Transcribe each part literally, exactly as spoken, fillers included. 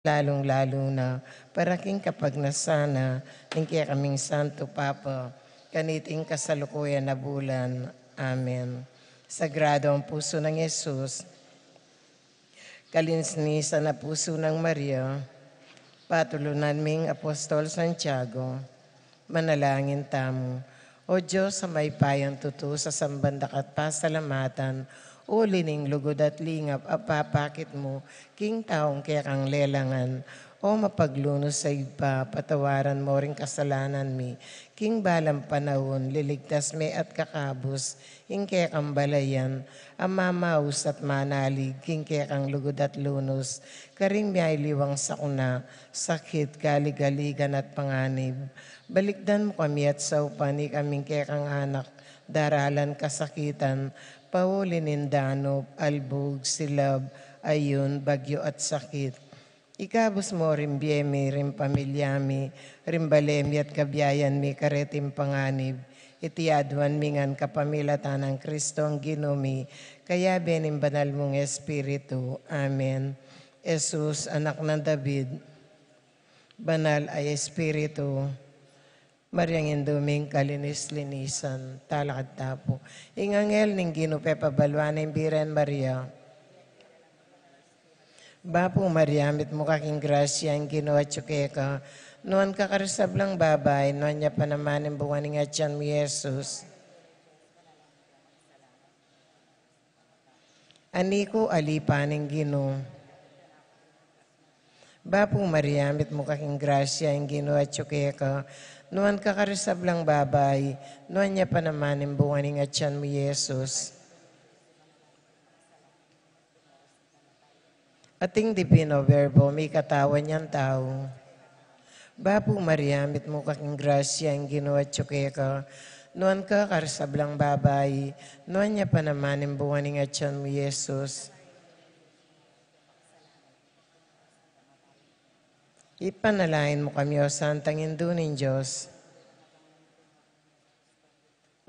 lalung-lalu na para king kapagnasan na ning kekaming Santo Papa, kaniting kasalukuyan a bulan. Amen. Sagrado ang puso ng Jesus, kalinis na puso ng Maria, patulunan ming Apostol Santiago, manalangin tamu. O Dios, a mayupayang tutu, sasamban da ka at pasalamatan, uli ning lugud at lingap a papakit mu king taung kekang lelangan. O mapaglunus a Ibpa, patawaran mu ring kasalanan mi, king balang panaun, liligtas me at kakabus ing kekang balayan, a mamaus at manalig king kekang lugud at lunus, karing miyaliwang sakuna, sakit, kaligaligan at panganib. Balikdan mu kami at saupan ikaming kekang anak, daralan kasakitan, pauli ning danup, albug, silab, ayun, bagyu at sakit. Ikabus mu ring bie mi, ring pamilya mi, ring bale mi at kabiayan mi kareting panganib. Iti aduan mi ngan kapamilatan nang Kristong Ginu mi, kayabe ning banal mung Espiritu. Amen. Jesus, anak ng David, banal a Espiritu, Maria ing Indu ming kalinis-linisan, talakad ta pu. Ing anghel ning Ginu pepabaluan ning Birhen Maria. Bapu Maria, mitmu ka king grasya, ing Ginu atyu keka. Nuan ka karing sablang babai, nuan ya pa naman ing bunga ning atyan mu, Jesus. Ani ku, ali pa ning Ginu. Bapu Maria, mitmu ka king grasya, ing Ginu atyu keka. Nuan ka karing sablang babai, nuan ya pa naman ing bunga ning atyan mu, Jesus. Ating Divino Verbo, mikatawan yang tau. Bapu Maria, mitmu ka king grasya, ing Ginu atyu keka. Nuan ka karing sablang babai, nuan ya pa naman ing bunga ning atyan mu, Jesus. Ipanalangin mu kami, O Santang Indu ning Dios.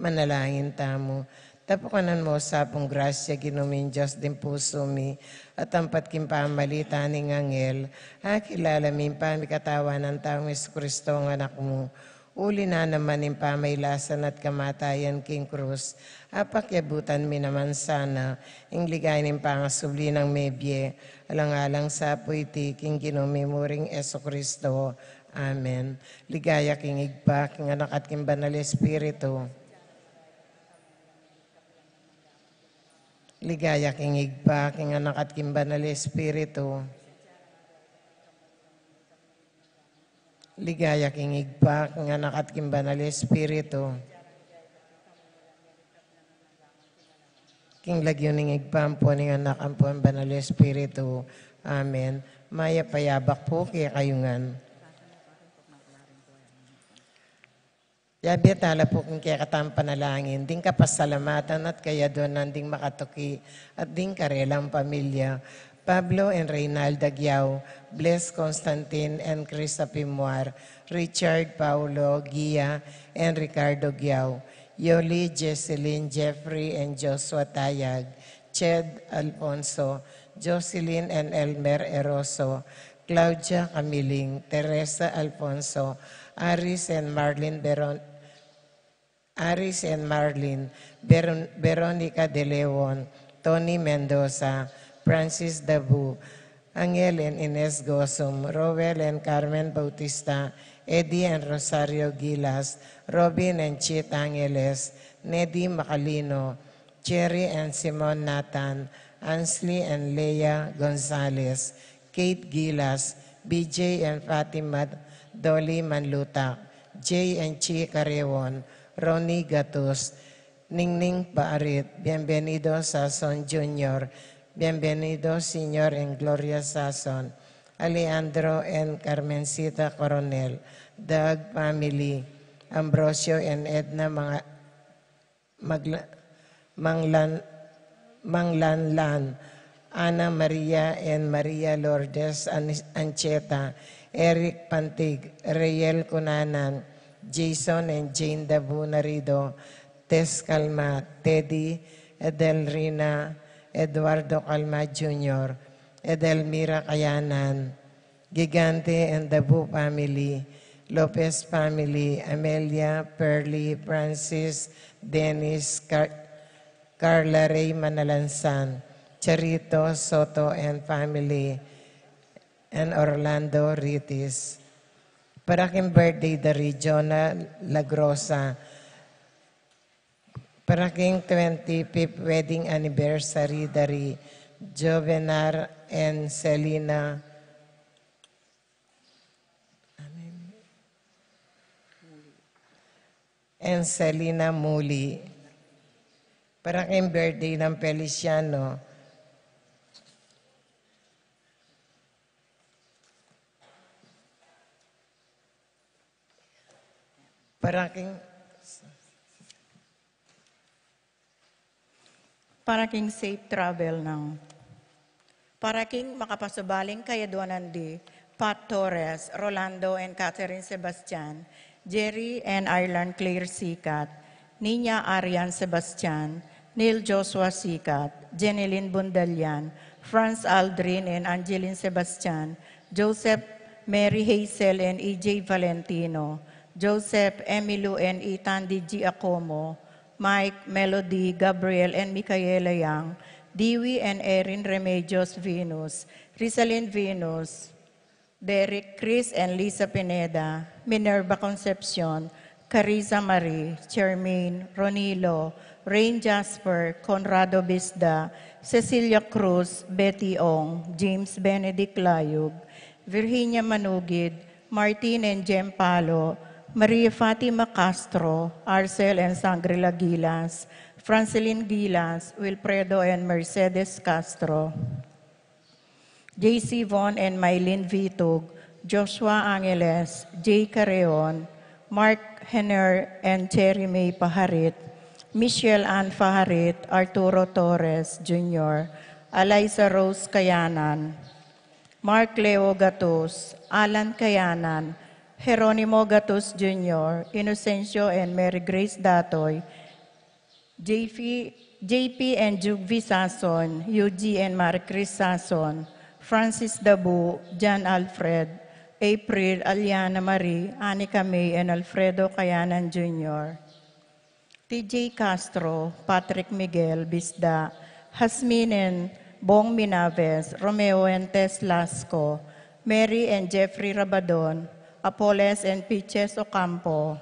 Manalangin tamu. Tapukanan mu sa pung grasya, Ginu ming Dios, ding pusu mi, at ampat king pamalitan ning anghel, akilala mi ing pamikatawan nang taung Jesucristo, ing Anak mu. Uli na naman ning pamailasan at kamatayan king krus, apakyabutan mi naman sana ing ligaya ning pangasubli nang mebie, alang-alang sa pu iti king Ginu mi muring Jesucristo. Amen. Ligaya king Ibpa, king Anak, at king Banal Espiritu. Ligaya king Ibpa, king Anak, at king Banal Espiritu. Ligaya king Ibpa, king Anak, at king Banal Espiritu. King lagyu ning Ibpa, ampo ning Anak, ampo ning Banal Espiritu. Amen. Mayap a yabak pu kekayu ngan. Yabe tala pu king kekatang panalangin, ding kapasalamatan at kayaduanan ding makatuki at ding karelang pamilya. Pablo and Reynalda Giao, Bles Constantine and Krista Pimuar, Richard, Paulo, Gia, and Ricardo Giao, Yoli, Jesselyn, Jeffrey, and Joshua Tayag, Ched Alfonso, Jocelyn and Elmer Eroso, Claudia Camiling, Teresa Alfonso, Aris and Marlene Veron-, Aris and Marlene, Veron-, Veronica De Leon, Tony Mendoza, Francis Dabu, Angel and Ines Gosum, Roel and Carmen Bautista, Eddie and Rosario Gilas, Robin and Chit Angeles, Neddy Macalino, Cherry and Simon Nathan, Ansley and Leah Gonzalez, Kate Gilas, B J and Fatima Dolly Manlutak, Jay and Chi Carewon, Ronnie Gatus, Ningning Baarit, Bienvenido Sason Junior, Bienvenido Senior and Gloria Sason, Alejandro and Carmencita Coronel, Doug family, Ambrosio and Edna Mga-, Magla-, Manglan-, Manglanlan, Ana Maria and Maria Lourdes An-, Ancheta, Eric Pantig, Reyel Cunanan, Jason and Jane Dabu Narido, Tess Calma, Teddy, Edelrina, Eduardo Calma Junior, Edelmira Kayanan, Gigante and Dabu family, Lopez family, Amelia, Pearly, Francis, Dennis, Car-, Carla Ray Manalansan, Charito Soto and family, and Orlando Ritis. Para king birthday da ri Jonah Lagrosa. Para king twenty-fifth wedding anniversary da ri Jovenar and Selina, and Selina Muli. Para king birthday ng Feliciano. Para king Para king safe travel nang. Para king makapasubaling kayaduanan di Pat Torres, Rolando and Catherine Sebastian, Jerry and Ireland Claire Sikat, Nina Arian Sebastian, Neil Joshua Sikat, Jenilyn Bundalian, Franz Aldrin and Angeline Sebastian, Joseph Mary Hazel and E J Valentino, Joseph Emilu and Ethan D G Acomo, Mike, Melody, Gabriel, and Micaela Yang, Dewey and Erin Remedios Venus, Rizalin Venus, Derek, Chris, and Lisa Pineda, Minerva Concepcion, Carissa Marie, Charmaine, Ronilo, Rain Jasper, Conrado Bisda, Cecilia Cruz, Betty Ong, James Benedict Layug, Virginia Manugid, Martin and Jem Palo, Maria Fatima Castro, Arcel and Sangre Lagilas, Francelin Gilas, Wilfredo and Mercedes Castro, J C Von and Mylene Vitug, Joshua Angeles, Jay Carreon, Mark Henner and Cherry May Paharit, Michelle Ann Paharit, Arturo Torres Junior, Eliza Rose Kayanan, Mark Leo Gatus, Alan Kayanan, Jeronimo Gatus Junior, Inocencio and Mary Grace Datoy, J P, J P and Jugvi Sason, U G and Marie Chris Sason, Francis Dabu, John Alfred, April, Aliana Marie, Anika May, and Alfredo Kayanan Junior, T J Castro, Patrick Miguel Bisda, Jasmine and Bong Minaves, Romeo and Tess Lasco, Mary and Jeffrey Rabadon, Apoles and Piches Ocampo,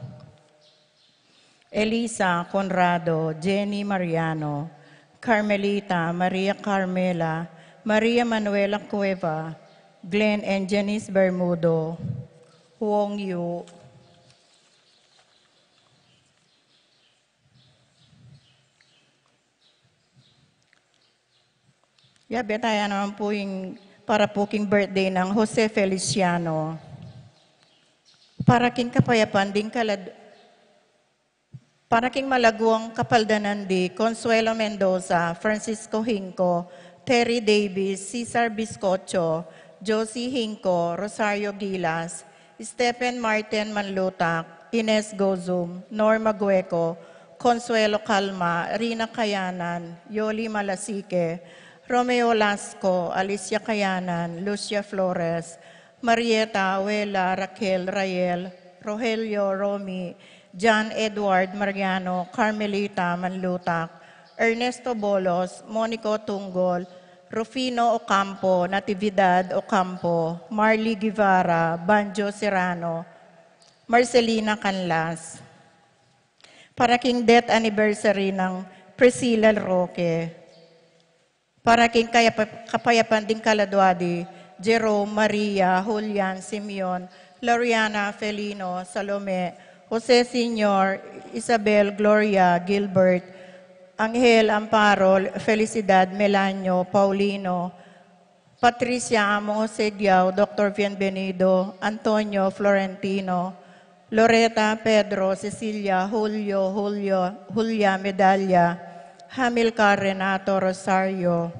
Elisa Conrado, Jenny Mariano, Carmelita, Maria Carmela, Maria Manuela Cueva, Glenn and Janice Bermudo, Wong Yu. Yabe taya naman pu ing para pu king birthday nang Jose Feliciano. Para king kapayapan ding kalad-, para king malaguang kapaldanan di Consuelo Mendoza, Francisco Hinco, Terry Davis, Cesar Biscocho, Josie Hinco, Rosario Gilas, Stephen Martin Manlutak, Ines Gozum, Norma Gueco, Consuelo Calma, Rina Kayanan, Yoli Malasique, Romeo Lasco, Alicia Kayanan, Lucia Flores, Marieta, Wela, Raquel, Rael, Rogelio, Romy, John Edward Mariano, Carmelita Manlutak, Ernesto Bolos, Monico Tunggol, Rufino Ocampo, Natividad Ocampo, Marley Guevara, Banjo Serrano, Marcelina Canlas. Para king death anniversary nang Priscilla Roque. Para king kayapa-, kapayapan ding kaladua di Jerome, Maria, Julian, Simeon, Loriana, Felino, Salome, Jose Senior, Isabel, Gloria, Gilbert, Angel, Amparo, Felicidad, Melanio, Paulino, Patricia, Among Jose Diao, Doctor Bienvenido, Antonio, Florentino, Loreta, Pedro, Cecilia, Julio, Julio, Julia, Medalla, Hamilcar, Renato, Rosario,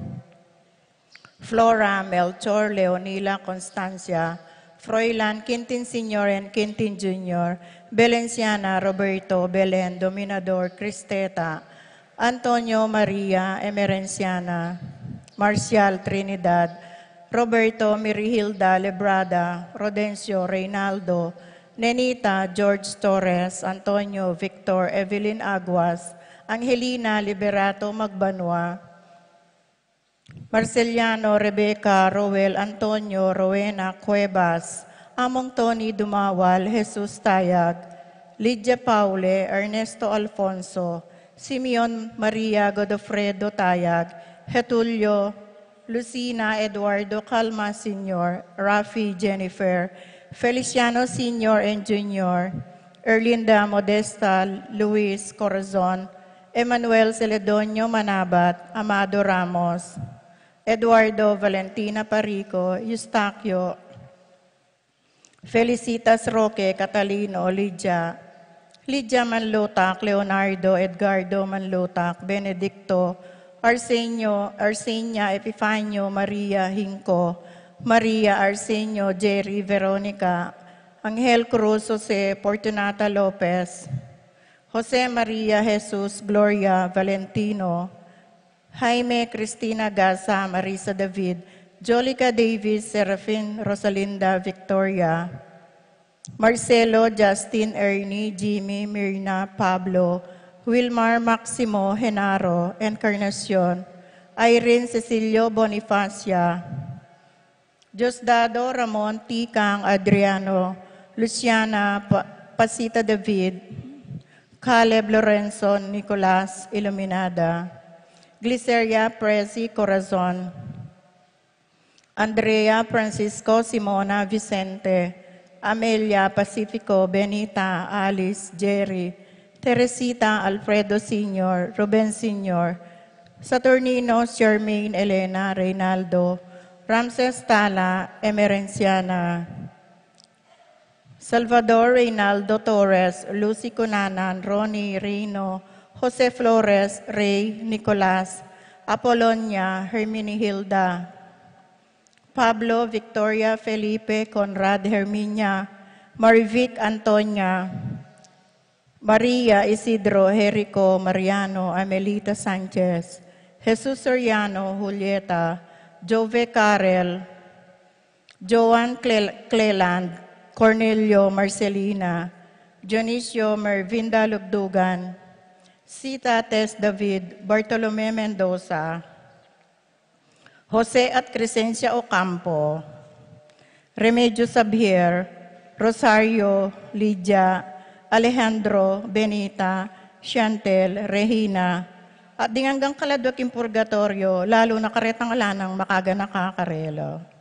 Flora, Melchor, Leonila, Constancia, Froilan, Quintin Senior and Quintin Junior, Belenciana, Roberto, Belen, Dominador, Cristeta, Antonio, Maria, Emerenciana, Marcial, Trinidad, Roberto Mirihilda Lebrada, Rodencio Reynaldo, Nenita George Torres, Antonio Victor Evelyn Aguas, Angelina Liberato Magbanua, Marceliano Rebecca Roel Antonio Rowena Cuevas, Among Tony Dumawal, Jesus Tayag, Lydia Paule, Ernesto Alfonso, Simeon Maria Godofredo Tayag, Getulio, Lucina Eduardo Calma Senior, Rafi Jennifer, Feliciano Senior and Junior, Erlinda Modesta Luis Corazon, Emmanuel Celedonio Manabat, Amado Ramos, Eduardo Valentina Parico, Eustaquio, Felicitas Roque Catalino, Lydia, Lydia Manlutak, Leonardo Edgardo Manlutak, Benedicto, Arsenio, Arsenia Epifanio Maria Hinco, Maria Arsenio Jerry Veronica, Angel Cruz Jose Fortunata Lopez, Jose Maria Jesus Gloria Valentino, Jaime Cristina Gasa Marisa David, Jolica Davis Serafin Rosalinda Victoria, Marcelo Justin Ernie Jimmy Mirna Pablo, Wilmar Maximo Genaro Encarnacion, Irene Cecilio Bonifacia, Diosdado Ramon Tikang Adriano, Luciana Pa- Pasita David, Caleb Lorenzo Nicolas Iluminada, Gliceria Presi Corazon, Andrea Francisco Simona Vicente, Amelia Pacifico Benita Alice Jerry, Teresita Alfredo Senior Ruben Senior, Saturnino Charmaine Elena Reynaldo, Ramses Tala Emerenciana, Salvador Reynaldo Torres, Lucy Cunanan, Ronnie Rino, Jose Flores, Rey Nicolas, Apolonia Herminihilda, Pablo Victoria Felipe Conrad Herminia, Marivic Antonia, Maria Isidro Jerico Mariano Amelita Sanchez, Jesus Soriano Julieta, Jove Carel, Joan Cle- Cleland, Cornelio Marcelina, Dionisio Mervinda Lugdugan, Sita Tess David, Bartolome Mendoza, Jose at Crescencia Ocampo, Remedios Xavier, Rosario, Lydia, Alejandro, Benita, Chantel, Regina, at ding anggang kaladwa king purgatorio, lalu na karetang ala nang makaganaka karela.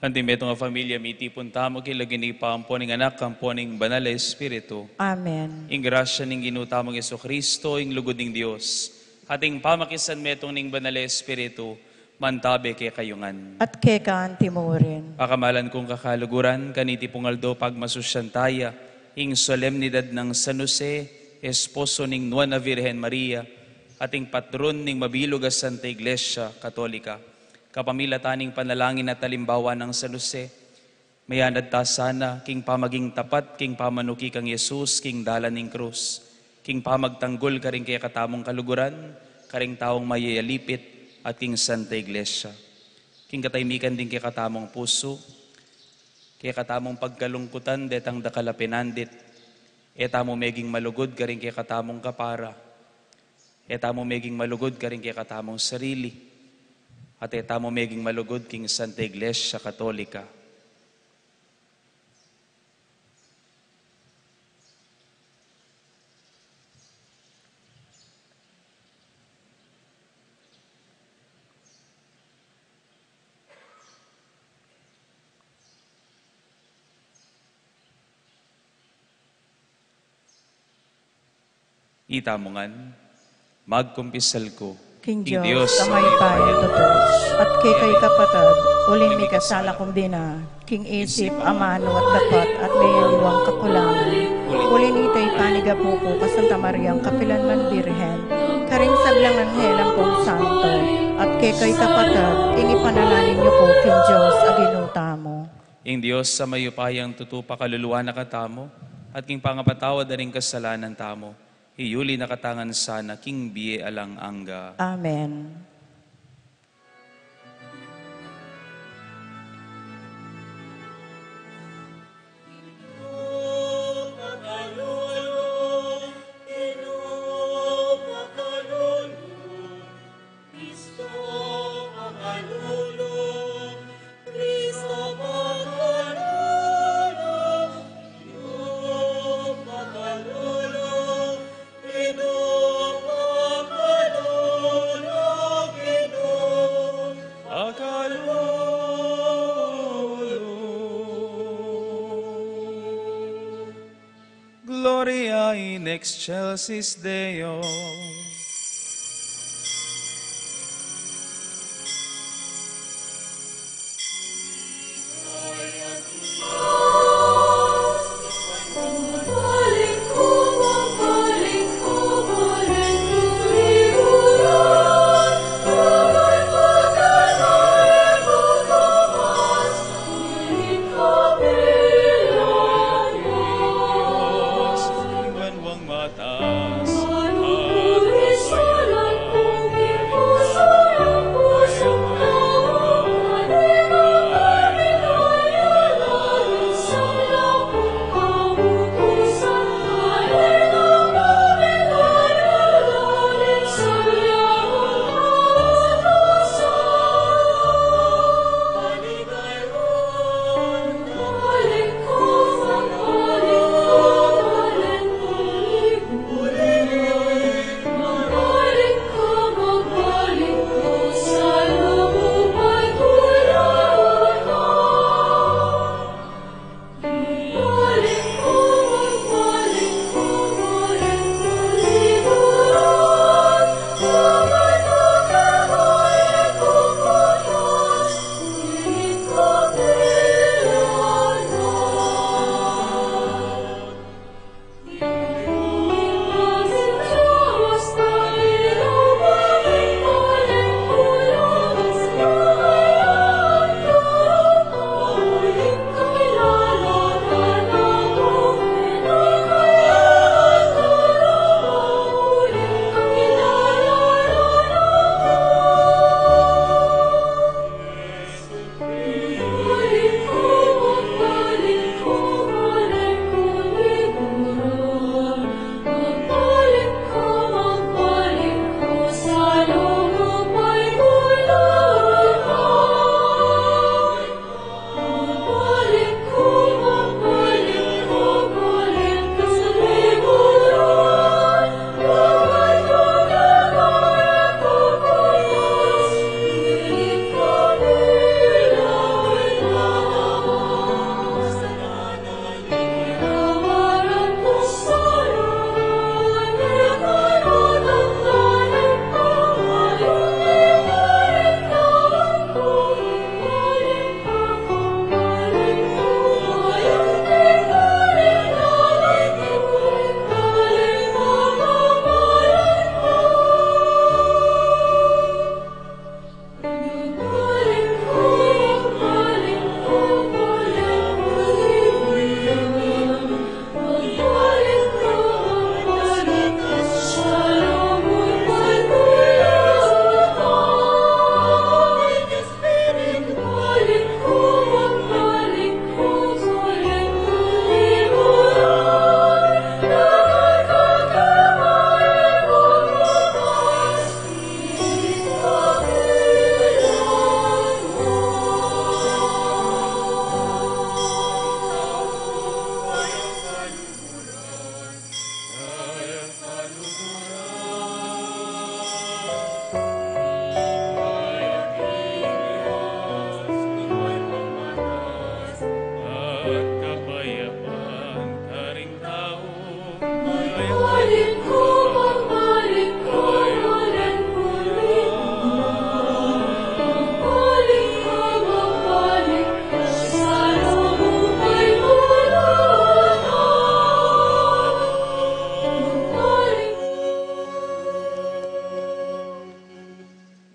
Anti metung a familia, mitipun tamu king lagyu ning Ibpa, ampo ning Anak, ampo ning Banal a Espiritu. Amen. Ing grasya ning Ginu tamung Jesucristo, ing lugud ning Dios, at ing pamakisan metung ning Banal a Espiritu, mantabe kekayu ngan. At keka anti murin. Pakamalan kung kakaluguran, kaniti pung aldo pagmasusyan taya ing solemnidad nang San Jose, esposo ning Nuan a Virgen Maria, at ing patron ning mabilug a Santa Iglesia Katolika. Kapamilatan ning panalangin at alimbawa nang San Jose, mayanad ta sana king pamaging tapat king pamanuki kang Jesus king dalan ning krus, king pamagtanggul karing kekatamung kaluguran, karing taung mayayalipit, at king Santa Iglesia. King katahimikan ding kekatamung pusu, kekatamung pagkalungkutan, detang dakal a pinandit, e tamu meging malugud karing kekatamung kapara, e tamu meging malugud karing kekatamung sarili, at e tamu meging malugud king Santa Iglesia Katolika. Itamu ngan, magkumpisal ku king Dios a mayupaya tutu, at kekayu kapatad, uling mikasala kung bina, king isip, amanu, at dapat, at miyaliwang kakulangan. Uli nita, ipanigapu ku ka Santa Mariang kapilan man Birhen, karing sablang anghel ampong santo, at kekayu kapatad, ing ipanalangin yu ku king Dios a Ginu tamu. Ing Dios a mayupayang tutu pakaluluan na katamu, at king pangapatawad da ring kasalanan tamu, iyuli na katamu ngan sana king bie alang angga. Amen. Gloria in excelsis Deo.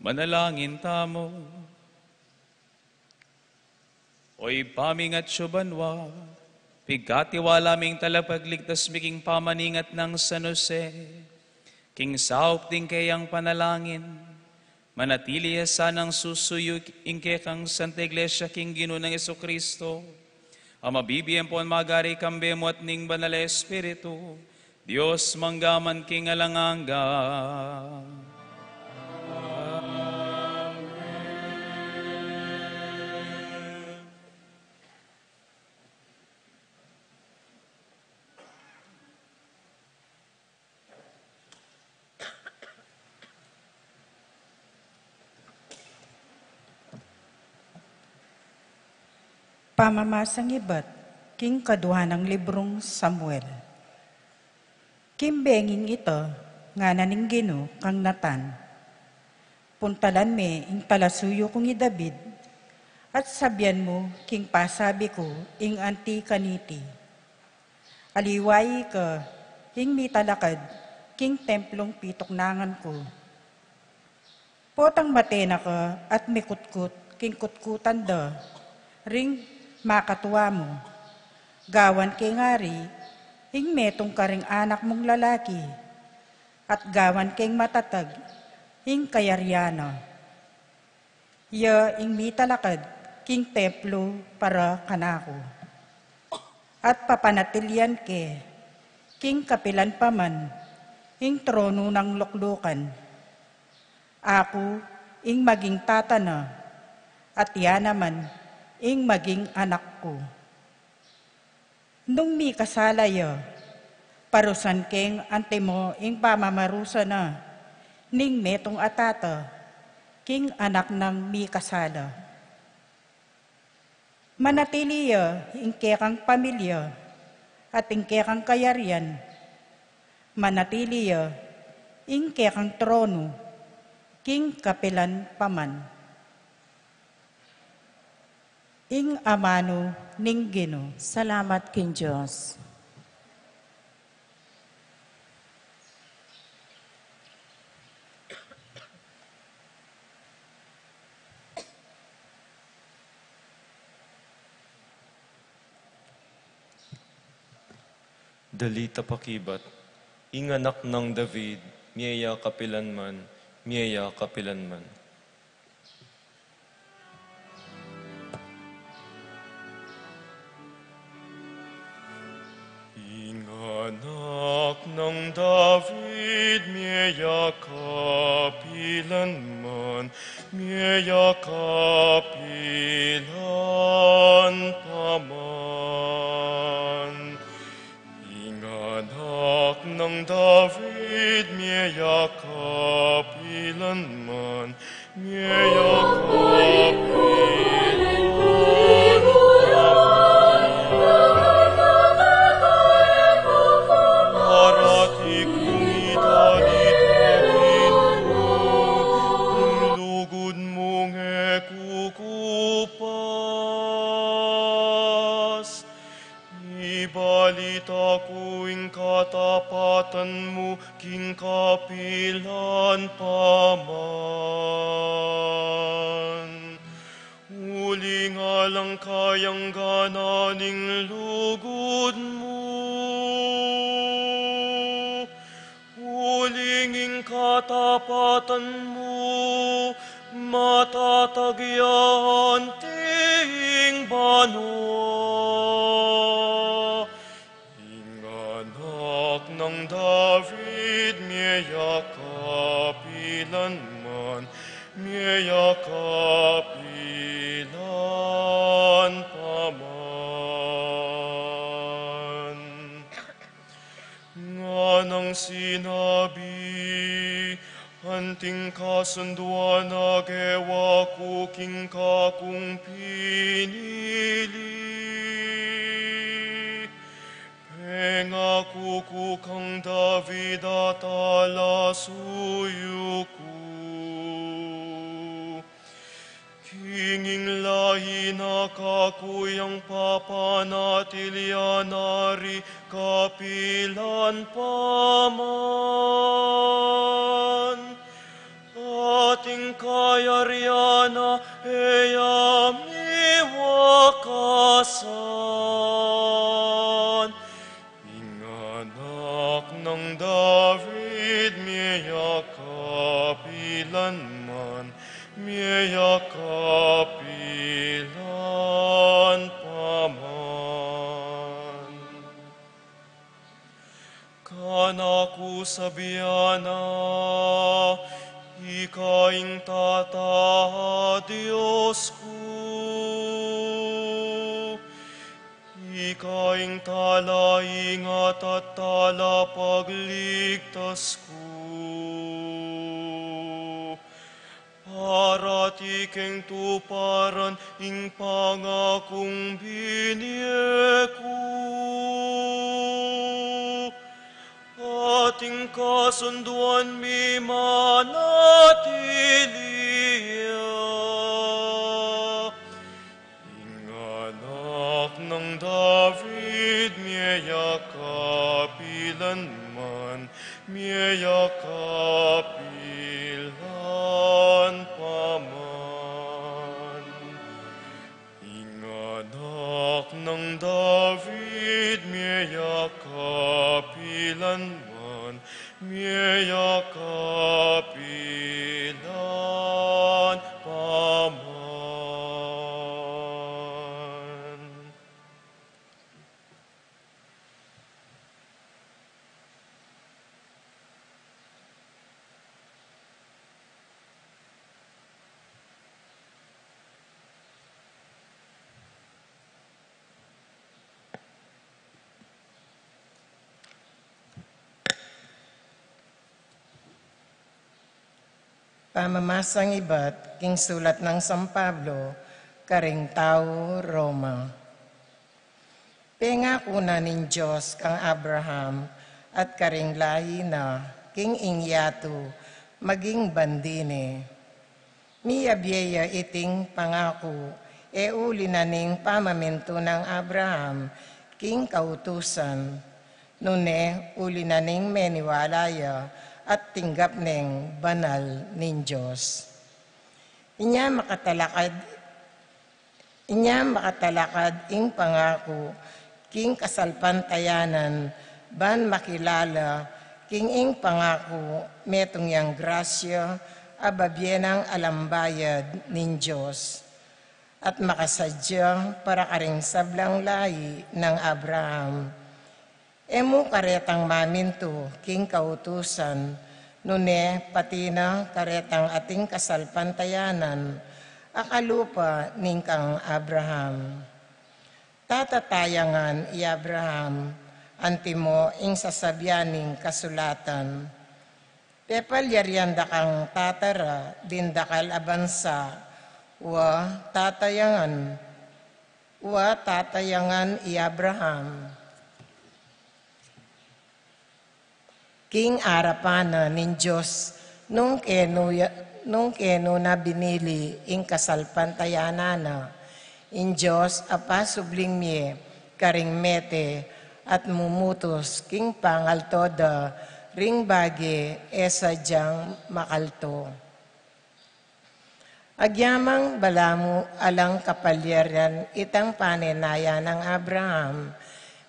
Manalangin tamu. O Ibpa ming atsu banua, pigkatiwala ming talapagligtas mi king pamaningat nang San Jose, king saup ding keyang panalangin, manatili ya sanang susuyu ing kekang Santa Iglesia king Ginu nang Jesucristo, a mabibie ampon magari kambe mu at ning Banal a Espiritu, Dios mangga man king alang angga. Amen. Pamamasang ibat king kadua nang librung Samuel. King benging ita, ngana ning Ginu kang Natan, puntalan me ing talasuyu kung i David, at sabian mu king pasabi ku ing anti kaniti. Aliwa ika ing mitalakad king templung pituknangan ku. Potang mate na ka at mikutkut king kutkutan da ring makatua mu. Gawan keng ari ing metung karing anak mung lalaki, at gawan keng matatag ing kayarian na. Iya ing mitalakad king templo para kanaku, at papanatilian ke king kapilan pa man ing tronu nang luklukan. Aku ing maging tata na, at iya naman ing maging anak ku. Nung mikasala ya, parusan keng antimo ing pamamarusa na ning metung a tata king anak nang mikasala. Manatili ya ing kekang pamilya at ing kekang kayarian. Manatili ya ing kekang tronu king kapilan pa man. Ing amanu ning Ginu. Salamat king Dios. Dalit a pakibat. Ing anak nang David, mie ya kapilan man, mie ya kapilan man. Ing anak nang David, mie ya kapilan man, mie ya kapilan pa man. Ing anak nang David, mie ya kapilan man, mie ya kapilan pa man. Parati kung italit mu, ing lugud mung e kukupas. Ibalita ku ing katapatan mu king kapilan pa man. Uling alang kayang gana ning lugud mu. Uling ing katapatan mu, matatag ya anti ing banua. Ing anak nang David, mie ya kapilan man, mie ya kapilan pa man. Nganang sinabi, anting kasunduan a gewa ku king kakung pinili. Pengaku ku kang David a talasuyu ku. King ing lahi na kakuyang papanatilian ari kapilan pa man. At ing Ika ing Tata, Dios ku, ika ing talaingat at talapagligtas ku. Parati keng tuparan ing pangakung binie ku, at ing kasunduan mi manatili ya. Ing anak nang David, mie ya kapilan man, mie ya kapilan pa man. Ing anak nang David, mie ya kapilan man, mie ya kapilan pa man. Pamamasang ibat king sulat nang San Pablo karing tau Roma. Pengaku na ning Dios kang Abraham at karing lahi na king ing yatu maging bandi ne. Miyabie ya iting pangaku, e uli na ning pamamintu nang Abraham king kautusan, nune uli na ning meniwala ya at tinggap neng banal ning Dios. Inya makatalakad, inya makatalakad ing pangaku king kasalpantayanan, ban makilala king ing pangaku metung yang grasya a babie nang alang bayad ning Dios, at makasadya para karing sablang lahi nang Abraham. E mu karetang mamintu king kautusan, nune pati na karetang ating kasalpantayanan a kalupa ning kang Abraham. Tatatayangan i Abraham, antimo ing sasabian ning kasulatan. Pepalyarian da kang tatara ding dakal a bansa, wa tatayangan, wa tatayangan i Abraham. King arapan na ning Dios, nung kenu ya, nung kenu na binili ing kasalpantayanan na, ing Dios a pasubling mie karing mete at mumutus king pangalto da ring bage e sadyang makalto. Agyamang balamu alang kapalyarian itang panenayan nang Abraham,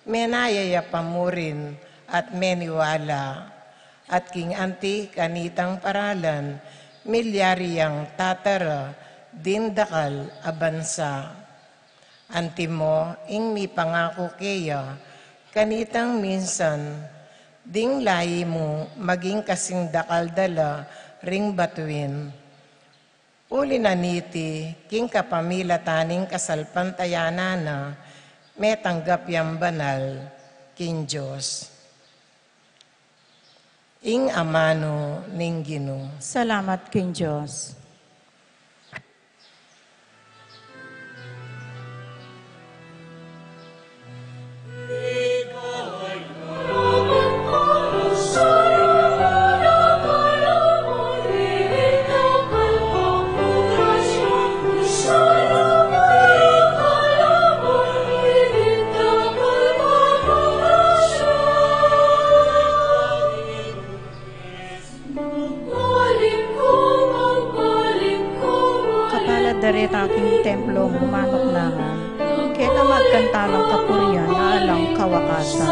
menaya ya pa mu rin at meniwala, at king anti kanitang paralan, milyari yang tatara ding dakal a bansa. Antimo ing mipangaku keya kanitang minsan, ding lahi mu maging kasing dakal da la ring batuin. Uli na niti, king kapamilatan ning kasalpantayanan na, metanggap yang banal king Dios. Ing amanu ning Ginu. Salamat king Dios. Kapalad da reta king templo mu, manuknangan, keka magkanta lang kapurian a alang kawakasan.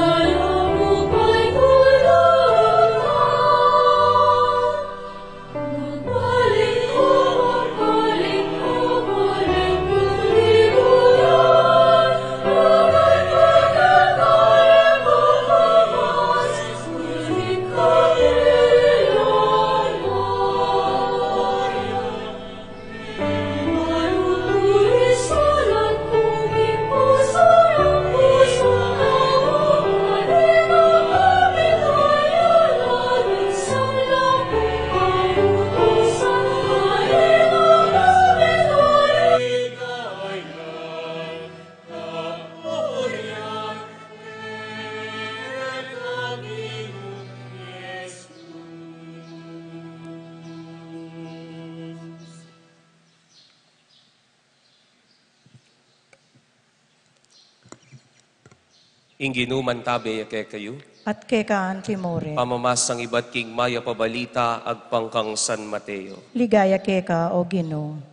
Ing Ginu mantabe ya kekayu. At keka antimurin. Pamamasang ibat king mayap a balita agpang kang San Mateo. Ligaya keka, O Ginu.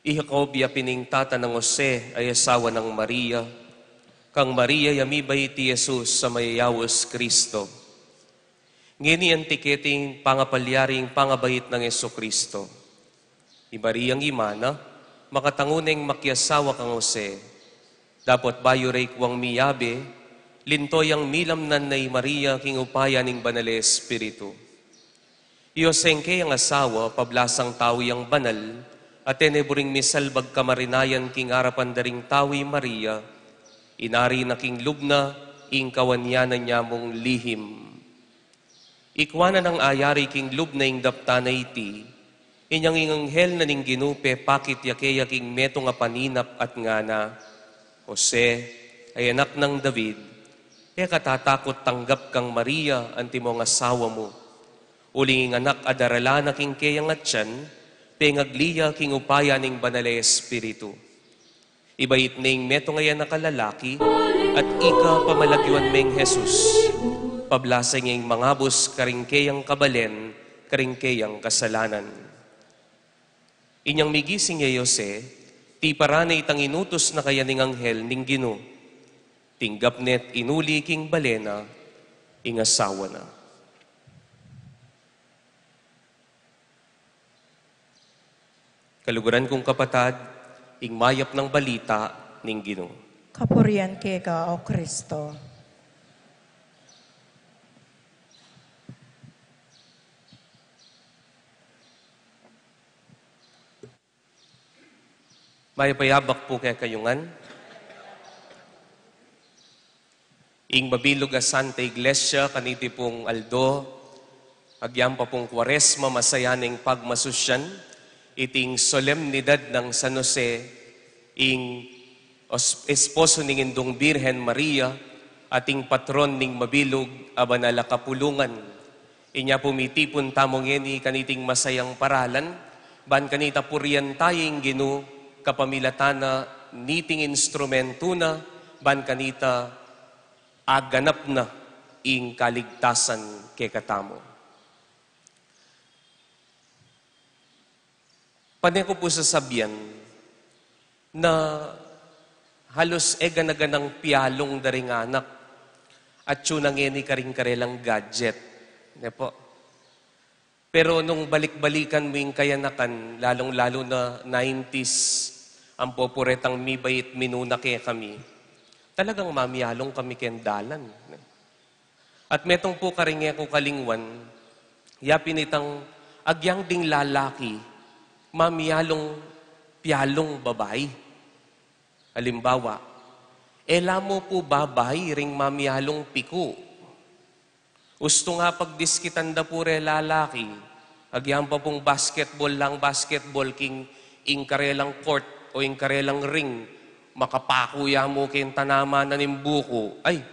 I Jacob ya pin ing tata nang Jose a asawa nang Maria. Kang Maria ya mibait i Jesus a mayayaus Kristo. Ngeni anti keti ing pangapalyaring pangabait nang Jesucristo. I Mariang ima na, makatangu neng makiasawa kang Jose. Dapot bayu reng kuwang miyabe, linto yang milamnan na i Maria king upaya ning Banal a Espiritu. I Joseng keyang asawa, pablasang tau yang banal, at e ne buring misalbag kamarinayan king arapan da ring tau i Maria, inari na king lub na ing kawanyanan ya mung lihim. Ikua na nang ayari king lub na ing daptan a iti, inyang ing anghel na ning Ginu pepakit ya keya king metung a paninap at ngana, Jose, a anak nang David, e ka tatakut tanggap kang Maria antimong asawa mu. Uling ing anak a daralan na king keyang atian, pengagli ya king upaya ning Banal a Espiritu. Ibait ne ing metung a anak a lalaki, at ika pamalagyuan meng Jesus, pablasang ing mangabus karing keyang kabalen, karing keyang kasalanan. Inyang migising ya i Jose, tiparan ne itang inutus na kaya ning anghel ning Ginu. Tinggap ne't inuli king bale na ing asawa na. Kaluguran kung kapatad, ing mayap nang balita ning Ginu. Kapurian keka, O Kristo. Mayap a yabak pu kekayu ngan. Ing mabilug a Santa Iglesia, kaniti pung aldo, agyang pa pung Kuaresma, masayan neng pagmasusyan iting solemnidad nang San Jose, ing os-, esposo ning Indung Birhen Maria, at ing patron ning mabilug a banal a kapulungan. Inya pu mitipun tamu ngeni kaniting masayang paralan, ban kanita purian taya ing Ginu, kapamilatan na niting instrumentu na, ban kanita aganap na ing kaligtasan kekatamu. Pane ku pu sasabian na halos e gana-ganang pialung da ring anak, atyu na ngeni karing karelang gadget, ne pu. Pero nung balik-balikan mu ing kayanakan, lalung-lalu na nineties, ampo pu retang mibait minuna kekami, talagang mamialung kami keng dalan, ne? At metung pu karing e ku kalingwan, ya pin itang agyang ding lalaki, mamialung pialung babai. Alimbawa, e la mu pu babai ring mamialung piku. Ustu nga pagdiskitan da pu re lalaki, agyang pa pung basketball lang basketball king ing karelang court o ing karelang ring, makapaku ya mu keng tanaman na ning buku, ay,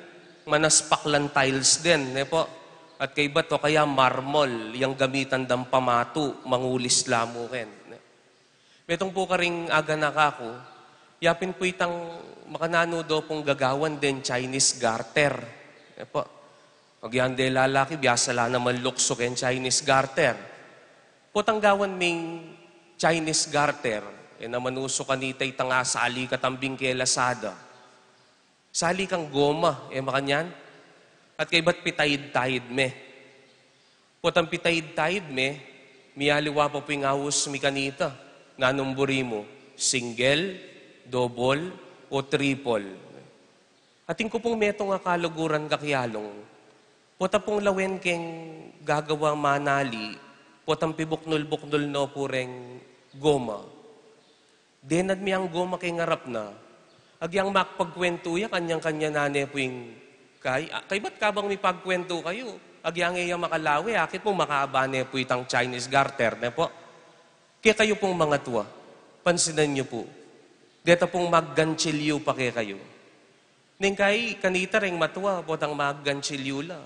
manaspak lang tiles den, ne pu? At kaybat o kaya marmol, yang gamitan dang pamatu, mangulis la mu ken, ne? Metung pu karing aganaka ku, ya pin pu itang makananu do pung gagawan deng Chinese garter, ne pu? Agyang de lalaki, biasa la naman luksu keng Chinese garter. Potang gawan ming Chinese garter, e naman usu kanita itang asali ka tambing keng Lazada. Sali kang goma, e makanyan? At kaybat pitaid-taid me. Potang pitaid-taid me, mialiwa pa pu ing aus mi kanita. Nanung buri mu, single, double, o triple? Atin ku pung metung a kaluguran kakialung, pota pung lawen keng gagawa manali, potang pibuknul-buknul no pu reng goma. Denat mi ang goma keng arap na, agyang makapagkwentu ya, kanyang-kanya na ne pu ing kay-, a, kaybat kabang mipagkwentu kayu, agyang e ya makalawe, akit mu makaba ne pu itang Chinese garter, ne pu? Kekayu pung mangatua, pansinan yu pu. Deta pung magganchilyu pa kekayu. Neng kai kanita reng matua, potang magganchilyu la.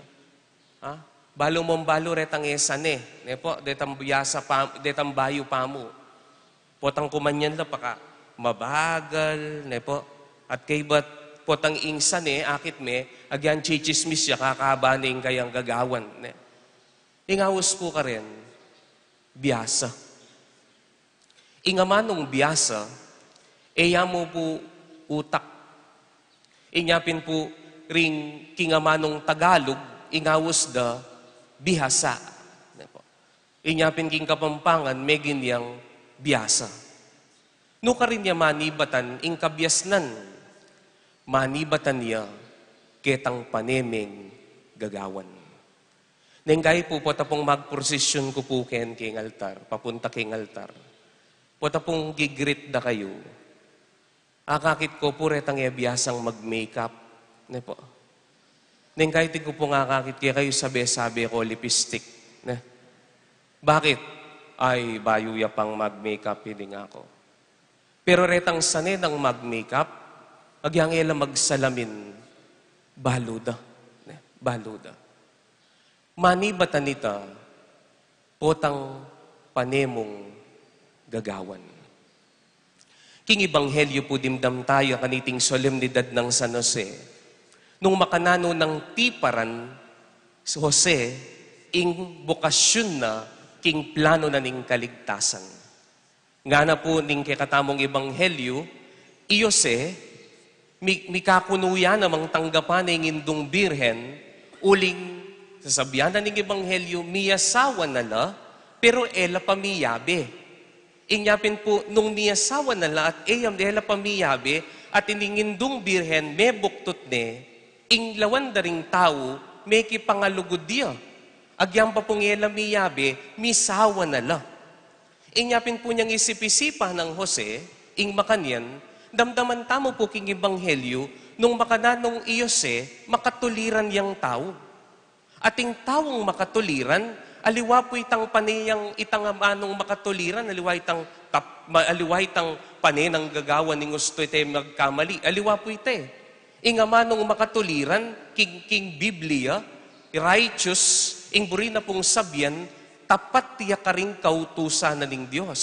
Ha? Balu mong balu retang e sane, ne po, detang biasa pa, detang bayu pamu. Potang kumanyan la paka mabagal, ne po. At kaybat potang ing sane, akit me, agyan chichismis ya, kakaba ne ing kayang gagawan, ne. Ing aus pu karin, biasa. Ing amanung biasa, e ya mu pu utak. Inya pin pu ring king amanung Tagalog, ing aus da, bihasa. Ne po. Inya pin king Kapampangan, megin yang biasa. Nu karin ya manibatan ing kabiasnan, manibatan ya ketang pane meng gagawan. Neng kai pu, pota pung magprosesyon ku pu ken king altar, papunta king altar. Pota pung gigreet da kayu. Akakit ku pu retang e biasang mag-makeup, ne po. Neng kai tig ku pung akakit kekayu, sabe-sabe ku lipstick, ne. Bakit? Ay, bayu ya pang mag-makeup, iding aku. Pero retang sane nang mag-makeup, agyang e la magsalamin, balu da, ne, balu da. Manibatan ita, potang pane mung gagawan. King Ebanghelyo pu dimdam taya kaniting solemnidad nang San Jose. Nung makananu nang tiparan si Jose, ing bokasyun na king plano na ning kaligtasan. Ngana pu ning kekatamung Ebanghelyo, i Jose, mi-, mikakunu ya namang tanggapan ne ing Indung Birhen, uling sasabian na ning Ebanghelyo, miyasawa na la, pero e la pa miyabe. Inya pin pu, nung miyasawa na la at e ya, e la pa miyabe, at ining Indung Birhen, mebuktut ne, ing lawan da ring tau, mekipangalugud ya. Agyang pa pung e la miyabe, misawa na la. Inya pin pu nyang isip-isipan nang Jose, ing makanyan, damdaman tamu pu king Ebanghelyo, nung makananung i Jose, makatuliran yang tau. At ing taung makatuliran, aliwa pu itang pane yang itang amanung makatuliran, aliwa itang kap-, ma-, aliwa itang pane nang gagawan ning ustu ite magkamali, aliwa pu ite. Ing amanung makatuliran, king, king Biblia, righteous, ing buri na pung sabian, tapat ya karing kautusan na ning Dios.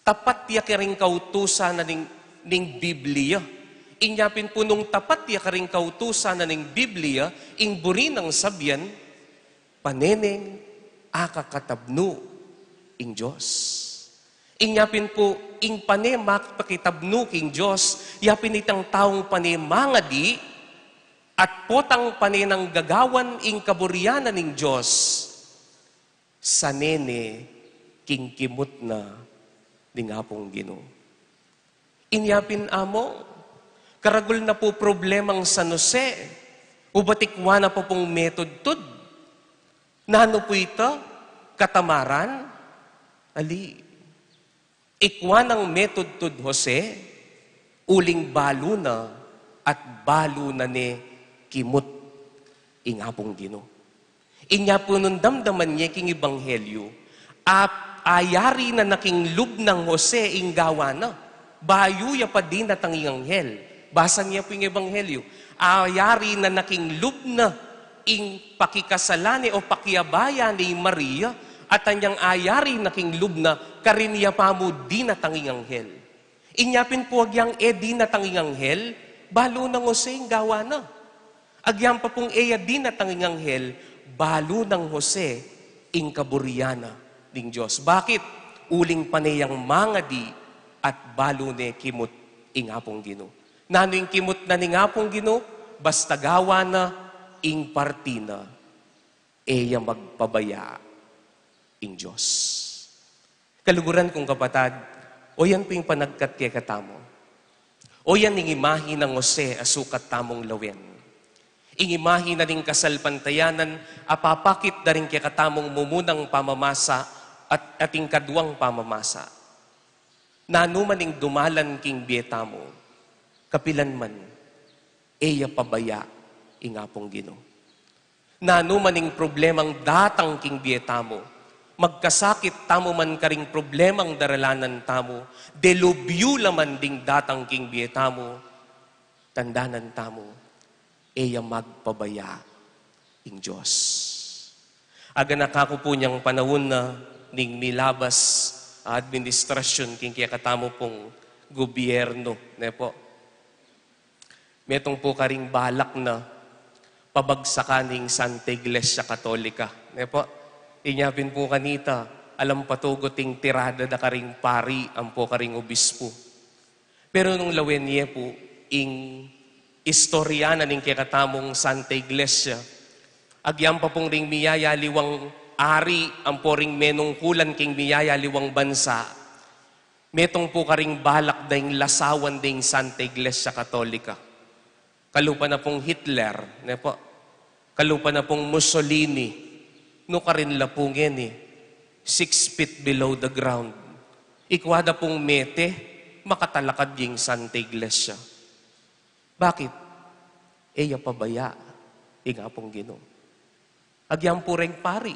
Tapat ya karing kautusan na ning, ning Biblia. Inya pin pu nung tapat ya karing kautusan na ning Biblia, ing buri nang sabian, pane neng akakatabnu ing Dios. Inya pin pu, ing pane makipakitabnu king Dios, ya pin itang taung pane mangadi, at potang pane nang gagawan ing kaburian na ning Dios, sane ne king kimut na ning Apung Ginu. Inya pin amu, karagul na pu problemang San Jose, ubat ikwa na pa pung metudtud. Nanu pu ita? Katamaran? Ali. Ikwa nang metudtud Jose, uling balu na at balu na ne kimut ing Apung Ginu. Inya pu nung damdaman ye king Ebanghelyo, ap-, ayari na na king lub nang Jose ing gawa na. Bayu ya pa dinatang ing anghel. Basa ye pu ing Ebanghelyo. Ayari na na king lub na ing pakikasala ne o pakiabaya ne i Maria, at anyang ayari na king lub na, karin ya pa mu dinatang ing anghel. Inya pin pu agyang e dinatang ing anghel, balu nang Jose ing gawa na. Agyang pa pung e ya dinatang ing anghel, balu nang Jose ing kaburian na ning Dios. Bakit? Uling pane yang mangadi at balu ne kimut ing Apung Ginu. Nanu ing kimut na ning Apung Ginu? Basta gawa na ing parti na, e ya magpabaya ing Dios. Kaluguran kung kapatad, o yan pu ing panagkat kekatamu. O yan ing imahe nang Jose a sukat tamung lawen. Ing imahe na ning kasalpantayanan a papakit da ring kekatamung mumunang pamamasa at, at ing kaduang pamamasa. Nanu man ing dumalan king bie tamu, kapilan man, e ya pabaya ing Apung Ginu. Nanu man ing problemang datang king bie tamu, Magkasakit tamu man karing problemang daralanan tamu, delubyu la man ding datang king bie tamu, tandanan tamu, e ya magpabaya ing Dios. Aganaka ku pu inyang panaun na ning milabas a administrasyun king kekatamu pung gubyernu, ne pu? Metung pu karing balak na pabagsakan ing Santa Iglesia Katolika, ne pu? Inya pin pu kanita, alang patugut ing tirada da karing pari ampo karing obispu. Pero nung lawen ye pu ing istorya na ning kekatamung Santa Iglesia, agyang pa pung ring miyayaliwang ari ampo ring menungkulan king miyayaliwang bansa, metung pu karing balak deng lasawan ding Santa Iglesia Katolika. Kalupa na pung Hitler, ne pu? Kalupa na pung Mussolini, nukarin la pu ngeni, six feet below the ground. Ikwa da pung mete, makatalakad ing Santa Iglesia. Bakit? E ya pabaya ing Apung Ginu. Agyang pu reng pari.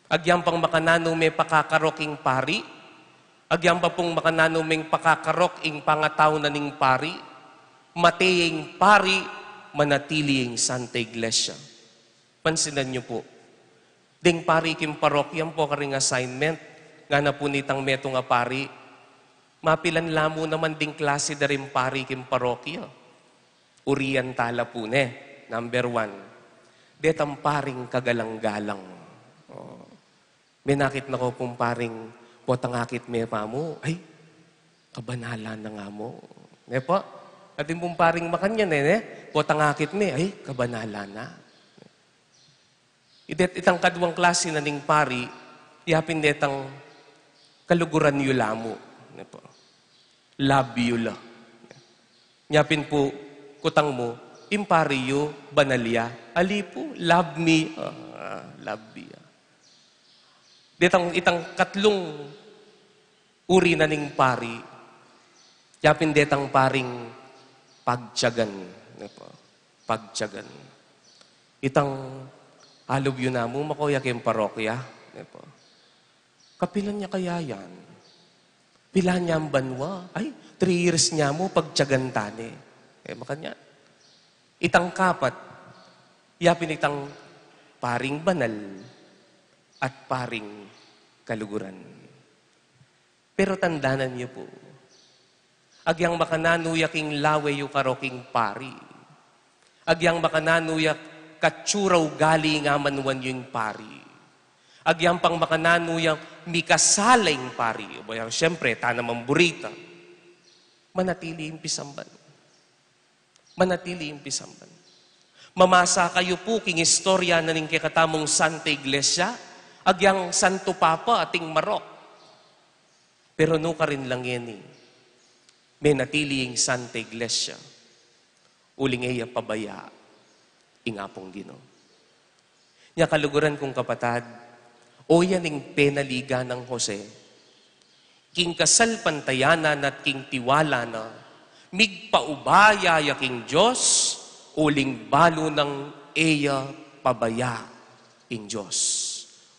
Agyang pang makananu me pakakarok ing pari. Agyang pa pung makananu meng pakakarok ing pangatau na ning pari. Mate ing pari, manatili ing Santa Iglesia. Pansinan yu pu. Deng pari king parokya ampo karing assignment, ngana pu nitang metung a pari, mapilan la mu naman ding klasi da ring pari king parokya. Urian tala pu ne, number one. Detang paring kagalang-galang. O. Menakit na ko pung paring potang akit me pa mu, ay, kabanalan na nga mu. Ne pu? Atin pung paring makanyan e, ne? Potang akit me, ay, kabanalan na. Idet itang kaduang klasi na ning pari, yapin detang kaluguran yu la mu. Ne pu? Love yu la. Yapin pu, kutang mu, ing pari yu, banal ya. Ali pu, love me. Ah, love me. Detang itang katlung uri na ning pari, yapin detang paring pagtiyagan, ne pu? Pagtiyagan. Itang alub yu namu, mako ya king parokya, ne pu? Kapilan ya kaya yan? Pilan yang banwa? Ay, three years ne mu, pagtiyagan ta ne. E, makanyan. Itang kapat, yapin itang paring banal at paring kaluguran. Pero tandanan yu pu, agyang makananu ya king lawe yu karok ing pari. Agyang makananu ya katsura ugali ning amanuan yu ing pari. Agyang pang makananu ya mikasala ing pari. Aba, siyempre, ta naman burita. Manatili ing pisamban. Manatili ing pisamban. Mamasa kayu pu king istorya na ning kekatamung Santa Iglesia, agyang Santo Papa atin marok. Pero nukarin la ngeni, menatili ing Santa Iglesia, uling e ya pabaya ing Apung Ginu. Nya kaluguran kung kapatad, o yan ing penaligan nang Jose. King kasalpantayanan at king tiwala na, migpaubaya ya king Dios, uling balu nang e ya pabaya ing Dios.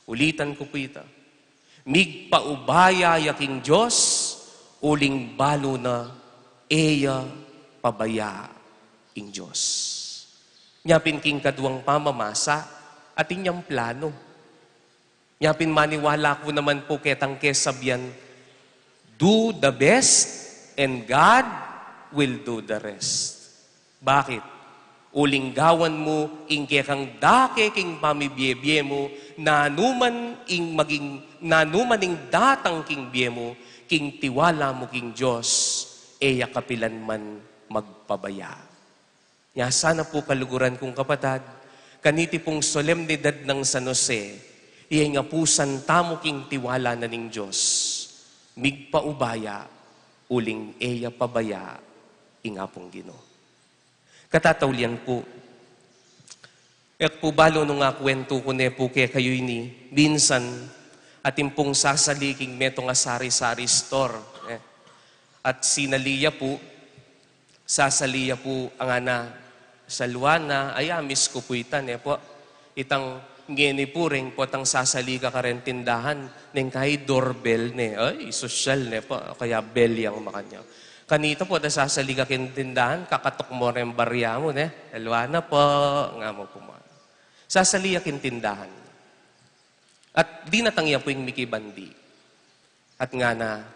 Ulitan ku pu ita. Migpaubaya ya king Dios, uling balu na e ya pabaya ing Dios. Nya pin king kaduang pamamasa, atin yang plano. Nya pin maniwala ku naman pu ketang kesabian, "Do the best and God will do the rest." Bakit? Uling gawan mu ing kekang dake king pamibiebie mu, nanu man ing maging, nanu man ing datang king bie mu, king tiwala mu king Dios, e ya kapilan man magpabaya. Nya sana pu kaluguran kung kapatad, kaniti pung solemnidad nang San Jose, iya ing apusan tamu king tiwala na ning Dios, migpaubaya, uling e ya pabaya ing Apung Ginu. Katataulian pu, e ku pu balu nung akwentu ku ne pu kekayu ini, minsan, atin pung sasali king metung a sari-sari store, e. At sinali ya pu, sasali ya pu, ngana, "Salwa na, ay, a-miss ku pu ita, ne pu? Itang Ngeni pu reng potang sasali ka karen tindahan, neng kai doorbell ne, ay, sosyal ne pa, kaya bell yang makanyan. Kanita potang sasali ka ken tindahan, kakatok mo reng barya mu ne, "Alwa na po," nga mu pu man. Sasali ya ken tindahan. At dinatang ya pu ing mikibandi. At ngana,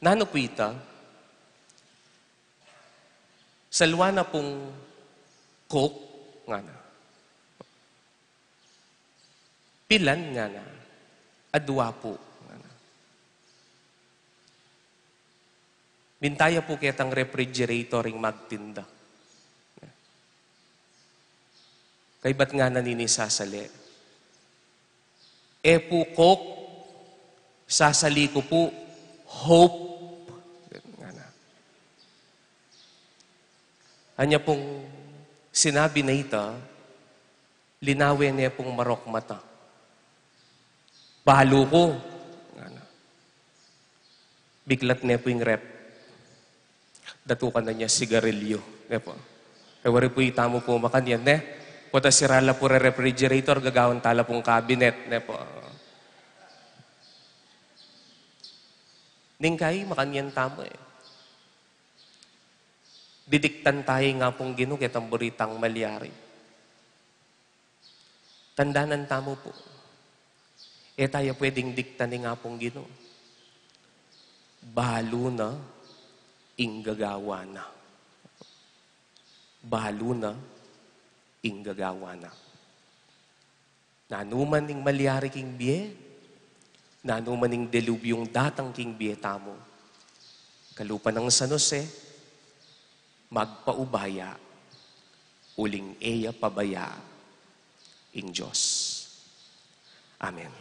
"Nanu pu ita?" "Salwa na pung Coke," ngana. "Pilan?" ngana. "Adwa pu," ngana. Minta ya pu ketang refrigerator ing magtinda. Kaybat ngana nini sasali, "E pu Coke, sasali ku pu Hope," ngana. Anya pung sinabi na ita, linawe ne pung marok mata. "Balu ku," ngana. Biklat ne pu ing ref. Datukan na ne sigarilyo, ne pu. E wari pu itamu pu makanyan, ne? Potang sira la pu reng refrigerator, gagawan tala pung cabinet, ne pu. Neng kai makanyan tamu e. Didiktan taya ing Apung Ginu ketang buri tang malyari. Tandanan tamu pu, e taya pwedeng diktan ing Apung Ginu. Balu na ing gagawa na. Balu na ing gagawa na. Nanu man ing malyari king bie, nanu man ing delubyung datang king bie tamu, kalupa nang San Jose, magpaubaya, uling e ya pabaya ing Dios. Amen.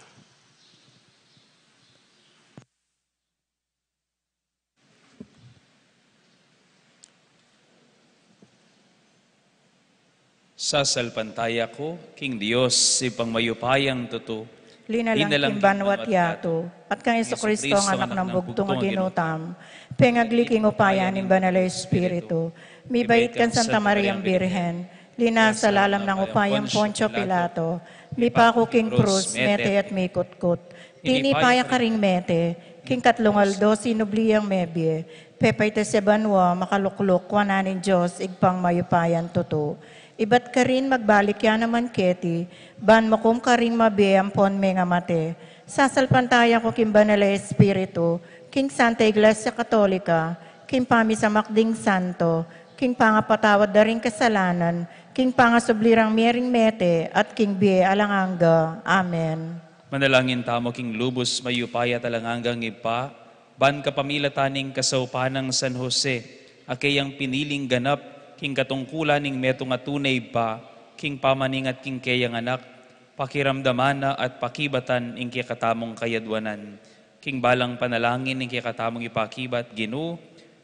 Sasalpantaya ku king Dios, Ibpang mayupayang tutu, linalang king banwa't yatu, at kang Jesucristo, anak nang bugtung a Ginu tamu, pengagli king upaya ning Banal a Espiritu, mibait kang Santa Mariang Birhen, linasa lalam nang upayang Poncio Pilato, mipaku king krus, mete at mikutkut. Tinipa ya karing mete, king katlung aldo sinubli yang mebie, pepaitas ya banua, makalukluk wanan ning Dios, Ibpang mayupayang tutu. Ibat karin magbalik ya naman keti, ban makum karing mabie ampon mengamate. Sasalpantaya ku king Banal a Espiritu, king Santa Iglesia Katolika, king pamisamak ding santo, king pangapatawad da ring kasalanan, king pangasubli rang mie ring mete, at king bie alang angga. Amen. Manalangin tamu king lubus mayupaya at alang anggang Ibpa, ban kapamilatan ning kasaupan nang San Jose, a keyang piniling ganap king katungkulan ning metung a tune Ibpa, king pamaningat king keyang anak, pakiramdaman na at pakibatan ing kekatamung kayadwanan. King balang panalangin ning kekatamung ipakibat, Ginu,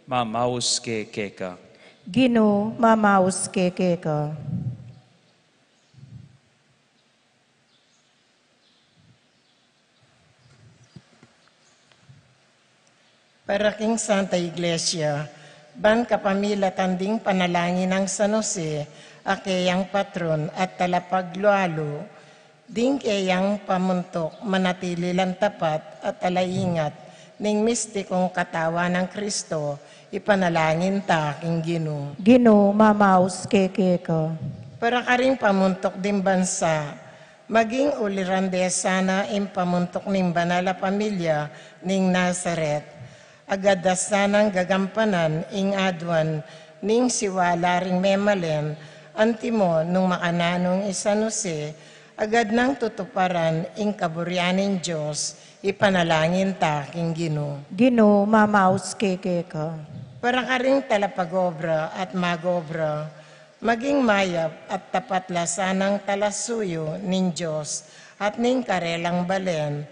mamaus ke keka. Ginu, mamaus ke keka. Para king Santa Iglesia, ban kapamilatan ding panalangin nang San Jose, a keyang patron at talapaglualu, ding keyang pamuntuk manatili lang tapat at ala ingat ning mistikung katawan nang Kristo, ipanalangin ta king Ginu. Ginu, mamaus ke keka. Para karing pamuntuk ding bansa, maging uliran de sana ing pamuntuk ning banal a pamilya ning Nazaret. Agad da sanang gagampanan ing aduan ning siwala ring memalen, antimo nung makananu i San Jose, agad nang tutuparan ing kaburian ning Dios, ipanalangin ta king Ginu. Ginu, mamaus ke keka. Para karing talapagobra at magobra, maging mayap at tapat la sanang talasuyu ning Dios at ning karelang balen,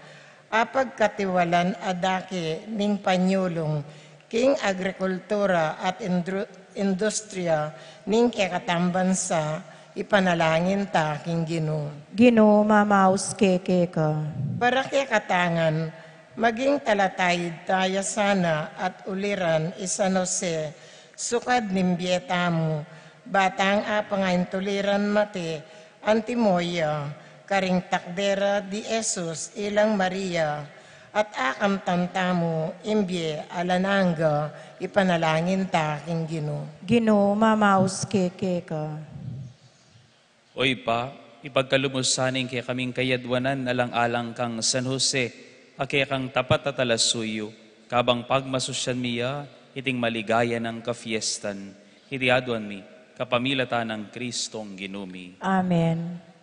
apagkatiwalan a dake ning panyulung king agrikultura at indru-, industriya ning kekatang bansa, ipanalangin ta king Ginu. Ginu, mamaus ke keka. Para kekatang ngan, maging talatayud taya sana at uliran i San Jose, sukad ning bie tamu, batang apangaintuliran mate, antimo ya, Karing takdera di Jesus ilang Maria, at akamtan tamu ing bie alang angga, ipanalangin ta king Ginu. Ginu, mamaus ke keka. O Ibpa, ipagkalub mu sa ning kekaming kayadwanan alang-alang kang San Jose, a kekang tapat at talasuyu, kabang pagmasusyan mi ya iting maligaya nang kafiestan. Iti aduan mi kapamilatan nang Kristong Ginu mi. Amen.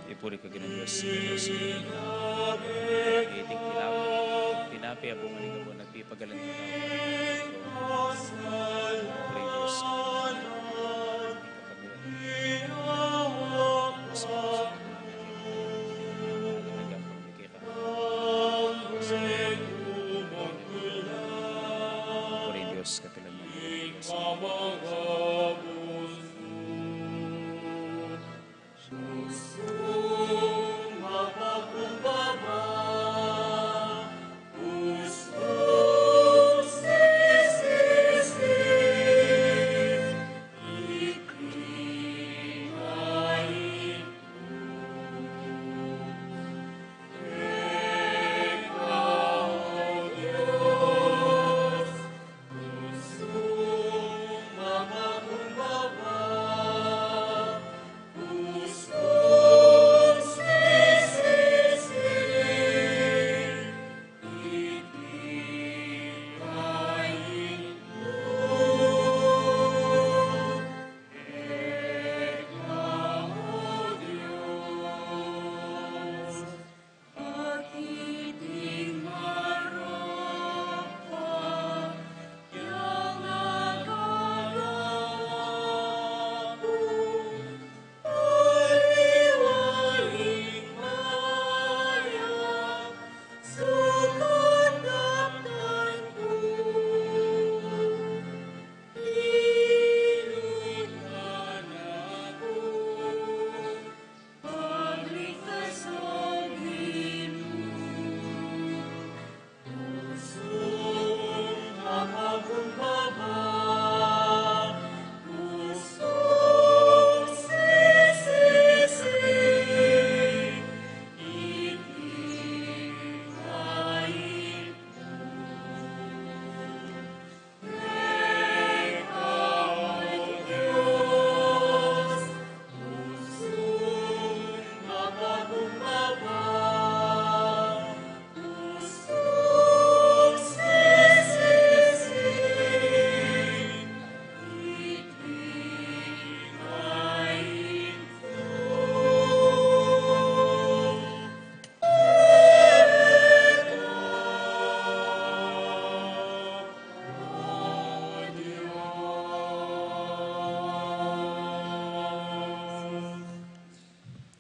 Ipuri ka Ginu Dios, Ginu Dios. Iting tinape, tinape a bunga ning kabud, nagpipagalan ning tau. Ipuri Dios. Purihin Dios, katulan mo.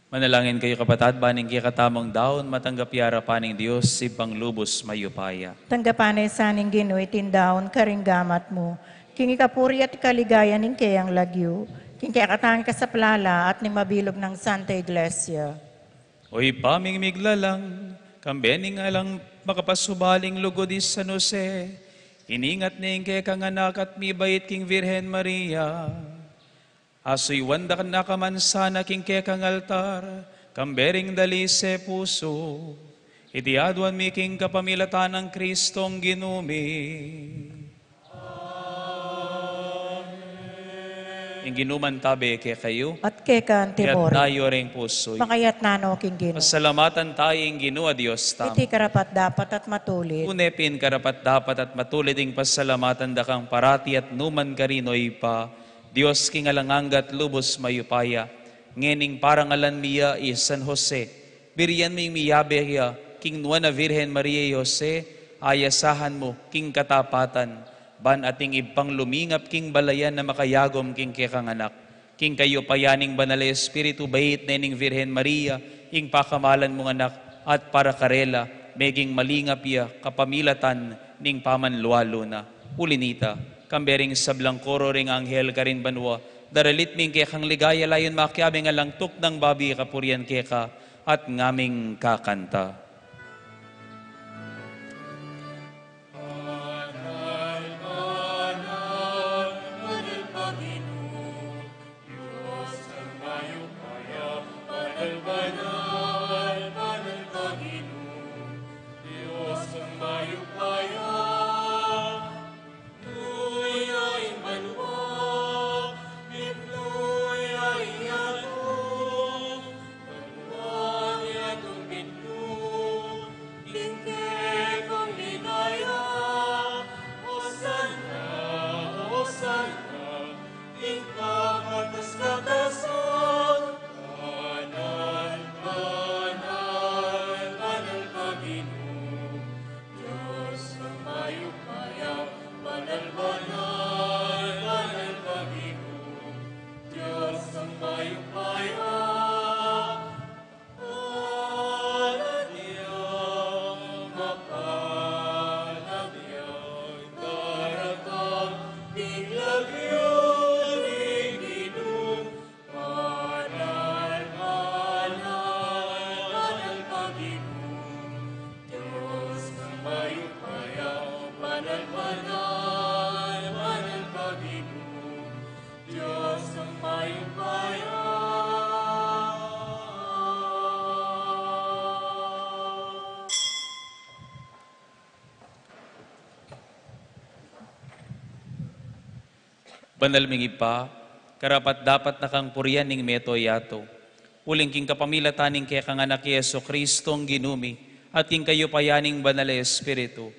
Manalangin kayu, kapatad, ban ing kekatamung daun matanggap ya arapan ning Dios, Ibpang lubus mayupaya. Tanggapan na sa ning Ginu iting daun karing gamat mu, King ikapuri at ikaligayan ning keyang lagyu, king kekatang kasaplalan at ning mabilug nang Santa Iglesia. O Ibpa ming miglalang, kambe ning alang makapasubaling lugud i San Jose, iningat ne ing kekang anak at mibait king Virgen Maria. Asuyuan da ka na kaman sana king kekang altar, kambe ring dalise pusu. Iti aduan mi king kapamilatan nang Kristong Ginu mi. Ing Ginu mantabe kekayu. At keka naman. Iyatas yu ring pusu yu. Makayatas no king Ginu. Pasalamatan tamu ing Ginu a Dios tamu. Iti karapat-dapat at matulid. Tune pin karapat-dapat at matulid ing pasalamatan da kang parati at nukarin man, O Ibpa, Dios king alang angga at lubus mayupaya. Ngening parangalan mi ya i San Jose, burian ming miyabe ya king nuan a Virgen Maria y Jose, ayasahan mu king katapatan, ban ating ibpang lumingap king balayan a makayagum king kekang anak. King kayupayan ning Banal a Espiritu, bait ne ning Virgen Maria ing pakamalan mung anak, at para karela meging malingap ya kapamilatan ning pamanlualu na. Uli na nita, kambe ring sablang koro ring anghel karin banua, daralit mi ing kekang ligaya layun makiabe ing alang tuknang babi kapurian keka, at ngaming kakanta. Banal ming Ibpa, karapat-dapat na kang purian ning mabilug a yatu. Uling king kapamilatan ning kekang Anak i Jesucristong Ginu mi, at king kayupayan ning Banal a Espiritu,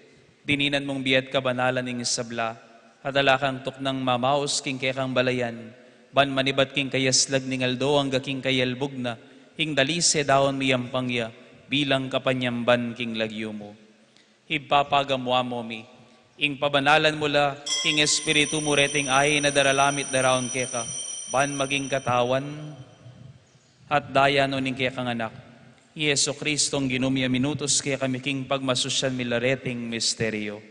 dininan mung bie at kabanalan ing sabla, at ala kang tuknang mamaus king kekang balayan, ban manibat king kayaslag ning aldo angga king kayalbug na, ing dalise daun miyampang ya, bilang kapanyamban king lagyu mu. Ibpa, pagamu-amu mi, ing pabanalan mu la king Espiritu mu reting ain a daralan mi at daraun keka, ban maging katawan at daya no ning kekang Anak, i Jesucristong Ginu mi, a minutus kekami king pagmasusyan mi la reting misteryu.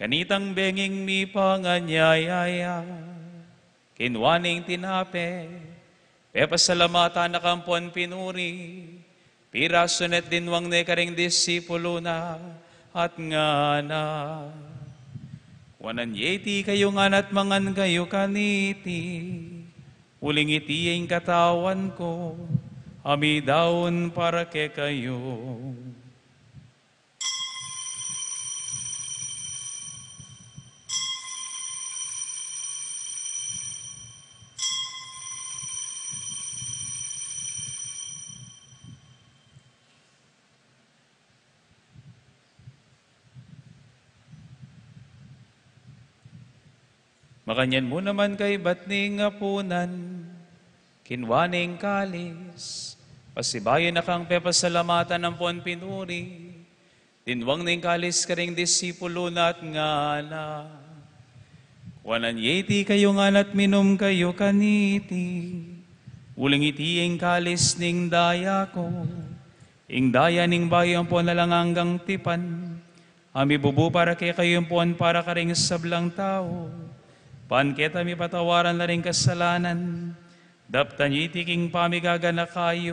Kanitang benging mipanganyaya ya, kinua ne ing tinape, pepasalamatan na kang ampon pinuri, pirasu ne at dinwang ne karing disipulu na, at ngana: Kuanan ye iti kayu ngan at mangan kayu kaniti, uling iti ing katawan ku, a midaun para kekayu. Makanyan mu naman kaibat ning apunan, kinua ne ing kalis, pasibayu na kang pepasalamatan ampon pinuri, dinwang ne ing kalis karing disipulu na at ngana: Kuanan ye iti kayu ngan at minum kayu kaniti, uling iti ing kalis ning daya ku, ing daya ning bayu ampon alang anggang tipan, A mibubu para kekayu, ampo para karing sablang tau, ban keta mipatawaran la ring kasalanan, daptan yu iti king pamigaganaka yu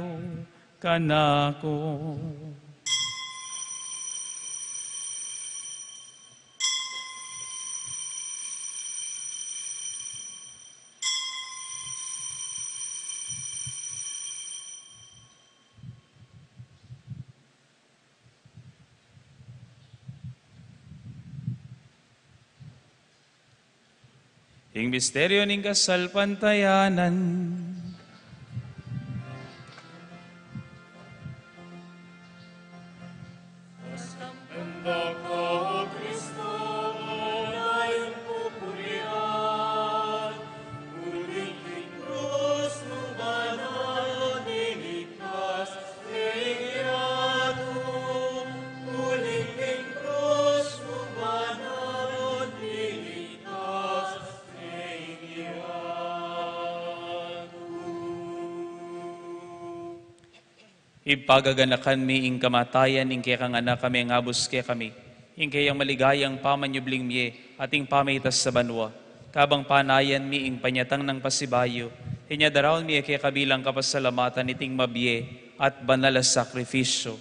kanaku. Ing misteryu ning kasalpantayanan. Ibpa, gaganakan mi ing kamatayan ning kekang Anak, a mengabus kekami, ing keyang maligayang pamanyubling mie at ing pamaitas sa banua. Kabang panayan mi ing panyatang nang pasibayu, inya daraun mi keka bilang kapasalamatan iting mabie at banal a sakrifisyu.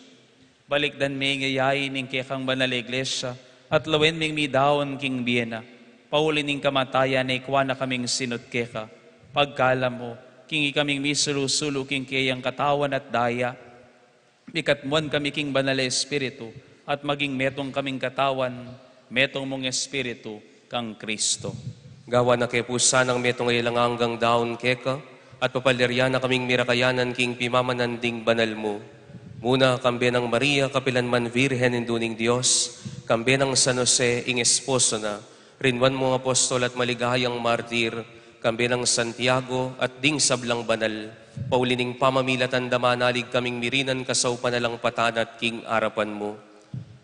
Balikdan me ing yayain ning kekang banal a Iglesia, at lawen ming midaun king bie na. Pauli ning kamatayan na, ikwa na kaming sinut keka. Pagkalam mu, king ikaming misulu-sulu king keyang katawan at daya, mikatmuan kami king Banal a Espiritu, at maging metung kaming katawan, metung mung Espiritu, kang Kristo. Gawan na ke pu sanang metung a alang anggang daun keka, at papalirian na kaming mirakayanan king pimamanan ding banal mu. Muna, kambe nang Maria, kapilan man Virgen, Indu ning Dios, kambe nang San Jose, ing esposo na, rinwan mung apostol at maligayang martir, kambe nang Santiago, at ding sablang banal, pauli ning pamamilatan da manalig kaming mirinan kasaupan alang patanat king arapan mu.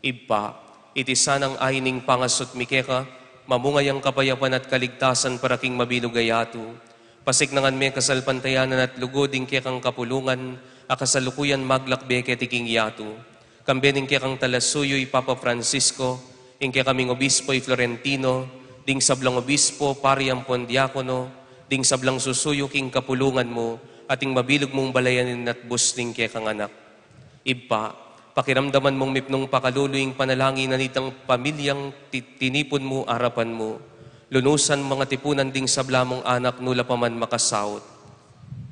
Ibpa, iti sanang ain ning pangasut mi keka, mamunga yang kapayapan at kaligtasan para king mabilug a yatu. Pasiknangan me kasalpantayanan at lugud ing kekang kapulungan, a kasalukuyan maglakbe keti king yatu. Kambe ning kekang talasuyu i Papa Francisco, ing kekaming obispo i Florentino, ding sablang obispo, pari ampon diakono, ding sablang susuyu king kapulungan mu, at ing mabilug mung balayan at bus ning kekang Anak. Ibpa, pakiramdaman mung mipnung pakalulu ing panalangin na nitang pamilyang ti-, tinipun mu arapan mu. Lunusan mung atipunan ding sabla mung anak nula pa man makasaut.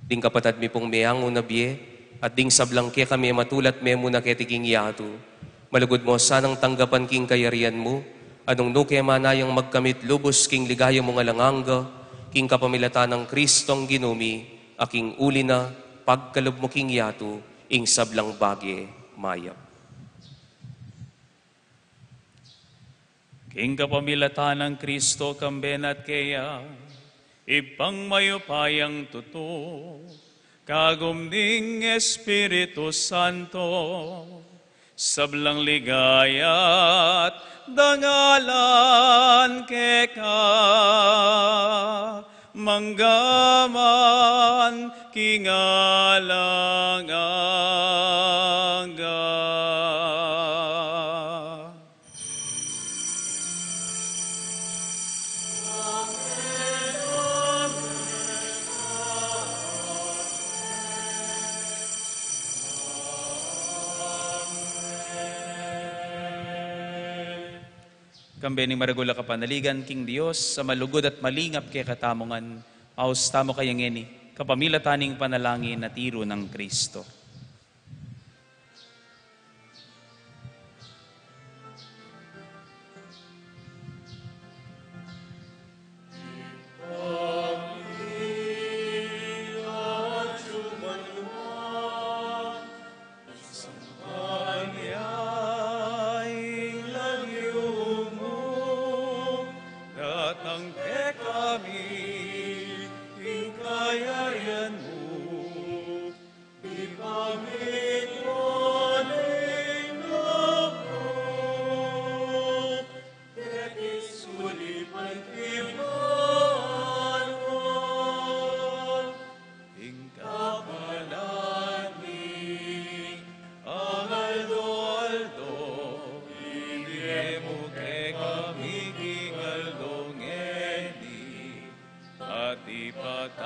Ding kapatad mi pung meangu na bie, at ding sablang kekami matula at memuna keti king yatu. Malugud mu sanang tanggapan king kayarian mu, a nung nu ke manayang magkamit lubus king ligaya mung alang angga, king kapamilatan nang Kristong Ginu mi, a king uli na, pagkalub mu king yatu, ing sablang bage mayap. King kapamilatan nang Kristo, kambe na at keya, Ibpang mayupayang tutu, kagum ning Espiritu Santo, sablang ligaya at dangalan keka, mangga man king alang angga. Kambe ning maragul a kapanaligan king Dios a malugud at malingap kekatamu ngan, maus tamu kaya ngeni, kapamilatan ning panalangin a tiru nang Kristo. Datang kekami ing kayarian mu, Ipatawad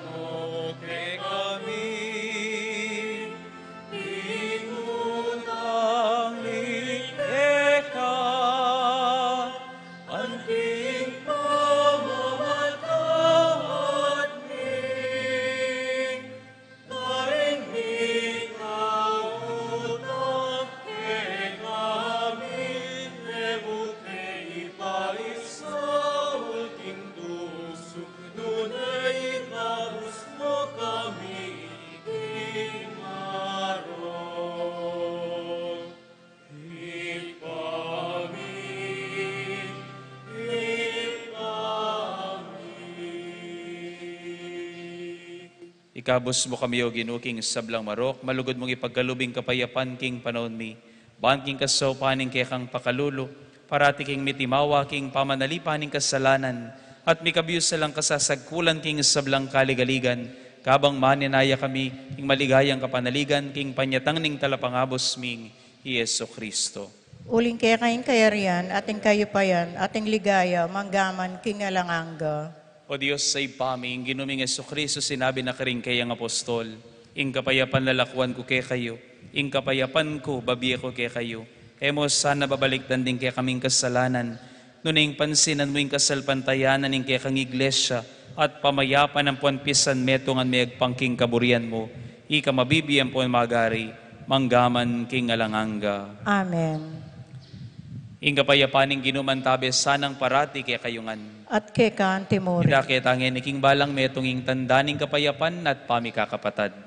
mu kekami ing utang mi keka, anti ing pamamatawad mi karing mikatutang kekami, e mu ke ipaisaul king tuksu, nune ikabus mu kami king marok. Ikabus mu kami, O Ginu, king sablang marok, malugud mung ipagkalub ing kapayapan king panaun mi. Ban king kasaupan ning kekang pakalulu, parati kaming mitimawa king pamanalipan ning kasalanan, at mikabus sa lang kasasagkulan king sablang kaligaligan, kabang manenaya kami king maligayang kapanaligan king panyatang ning Talapangabus ming i Jesucristo. Uling keka ing kayarian, at ing kayupayan, at ing ligaya, mangga man king alang angga. O Dios a Ibpa mi, ing Ginu ming Jesucristo sinabi na karing kayang apostol, ing kapayapan lalakuan ku kekayu, ing kapayapan ku babie ku kekayu. E mu sana babalikdan ding kekaming kasalanan, nune ing pansinan mu ing kasalpantayanan ning kekang Iglesia, at pamayapan ampon pisan metung a miyagpang king kaburian mu, ika a mabibie ampon magari, mangga man king alang angga. Amen. Ing kapayapan ning Ginu mantabe sanang parati kekayu ngan. At keka anti mu rin. Ita ketang ngeni king balang metung ing tanda ning kapayapan at pamikakapatad.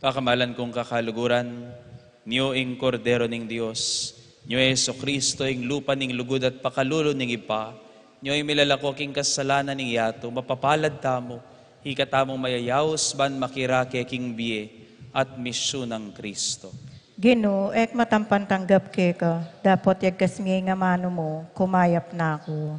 Pakamalan kung kakaluguran, nyo ing Kordero ning Dios, nyo i Jesucristo, ing lupa ning lugud at pakalulu ning Ibpa, nyo ing milalako king kasalanan ning yatu, mapapalad tamu, ika tamung mayayaus ban makirake king bie at misyun nang Cristo. Ginu, e ku matampan tanggap keka, dapot yagkas me ing amanu mu, kumayap na ku.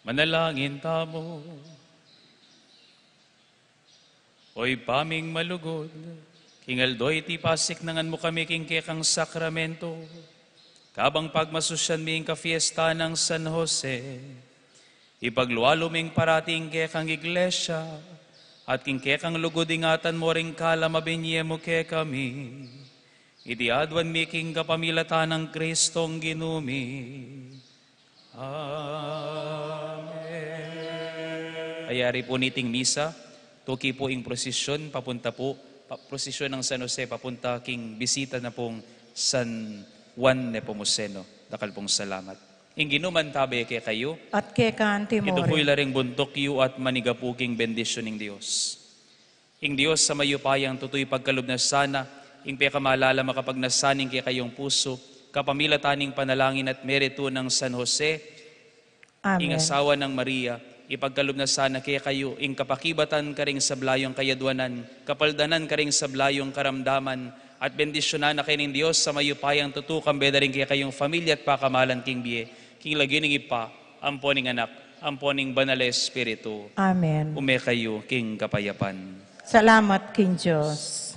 Manalangin tamu. O Ibpa ming malugud, king aldo iti pasiknangan mu kami king kekang sakramento, kabang pagmasusyan mi ing kapiesta nang San Jose, ipaglualu ming parati ing kekang iglesia, at king kekang lugud ingatan mu ring kalam a binie mu kekami. Iti aduan mi king kapamilatan nang Kristong Ginu mi. Amen. Payari pu niting misa, tuki pu ing prosesyon, papunta pu, pa-, prosesyon nang San Jose, papunta king bisita na pung San Juan Nepomuceno. Dakal pung salamat. Ing Ginu mantabe kekayu. At keka mu rin. Itukuy la ring buntuk yu at manigapu king bendisyon ning Dios. Ing Dios a mayupayang tutuy pagkalub na sana, ing pekamalala makapagnasa ning kekayung pusu, kapamilatan ning panalangin at meritu nang San Jose, ing Amen. Asawa nang Maria, ipagkalub na sana kekayu, ing kapakibatan karing sabla yung kayadwanan, kapaldanan karing sabla yung karamdaman, at bendisyunan na kayu ning Dios a mayupayang tutu, kambe da ring kekayung familia at pakamalan king bie, king lagyu ning Ibpa, ampo ning Anak, ampo ning Banal a Espiritu. Amen. Ume kayu king kapayapan. Salamat king Dios.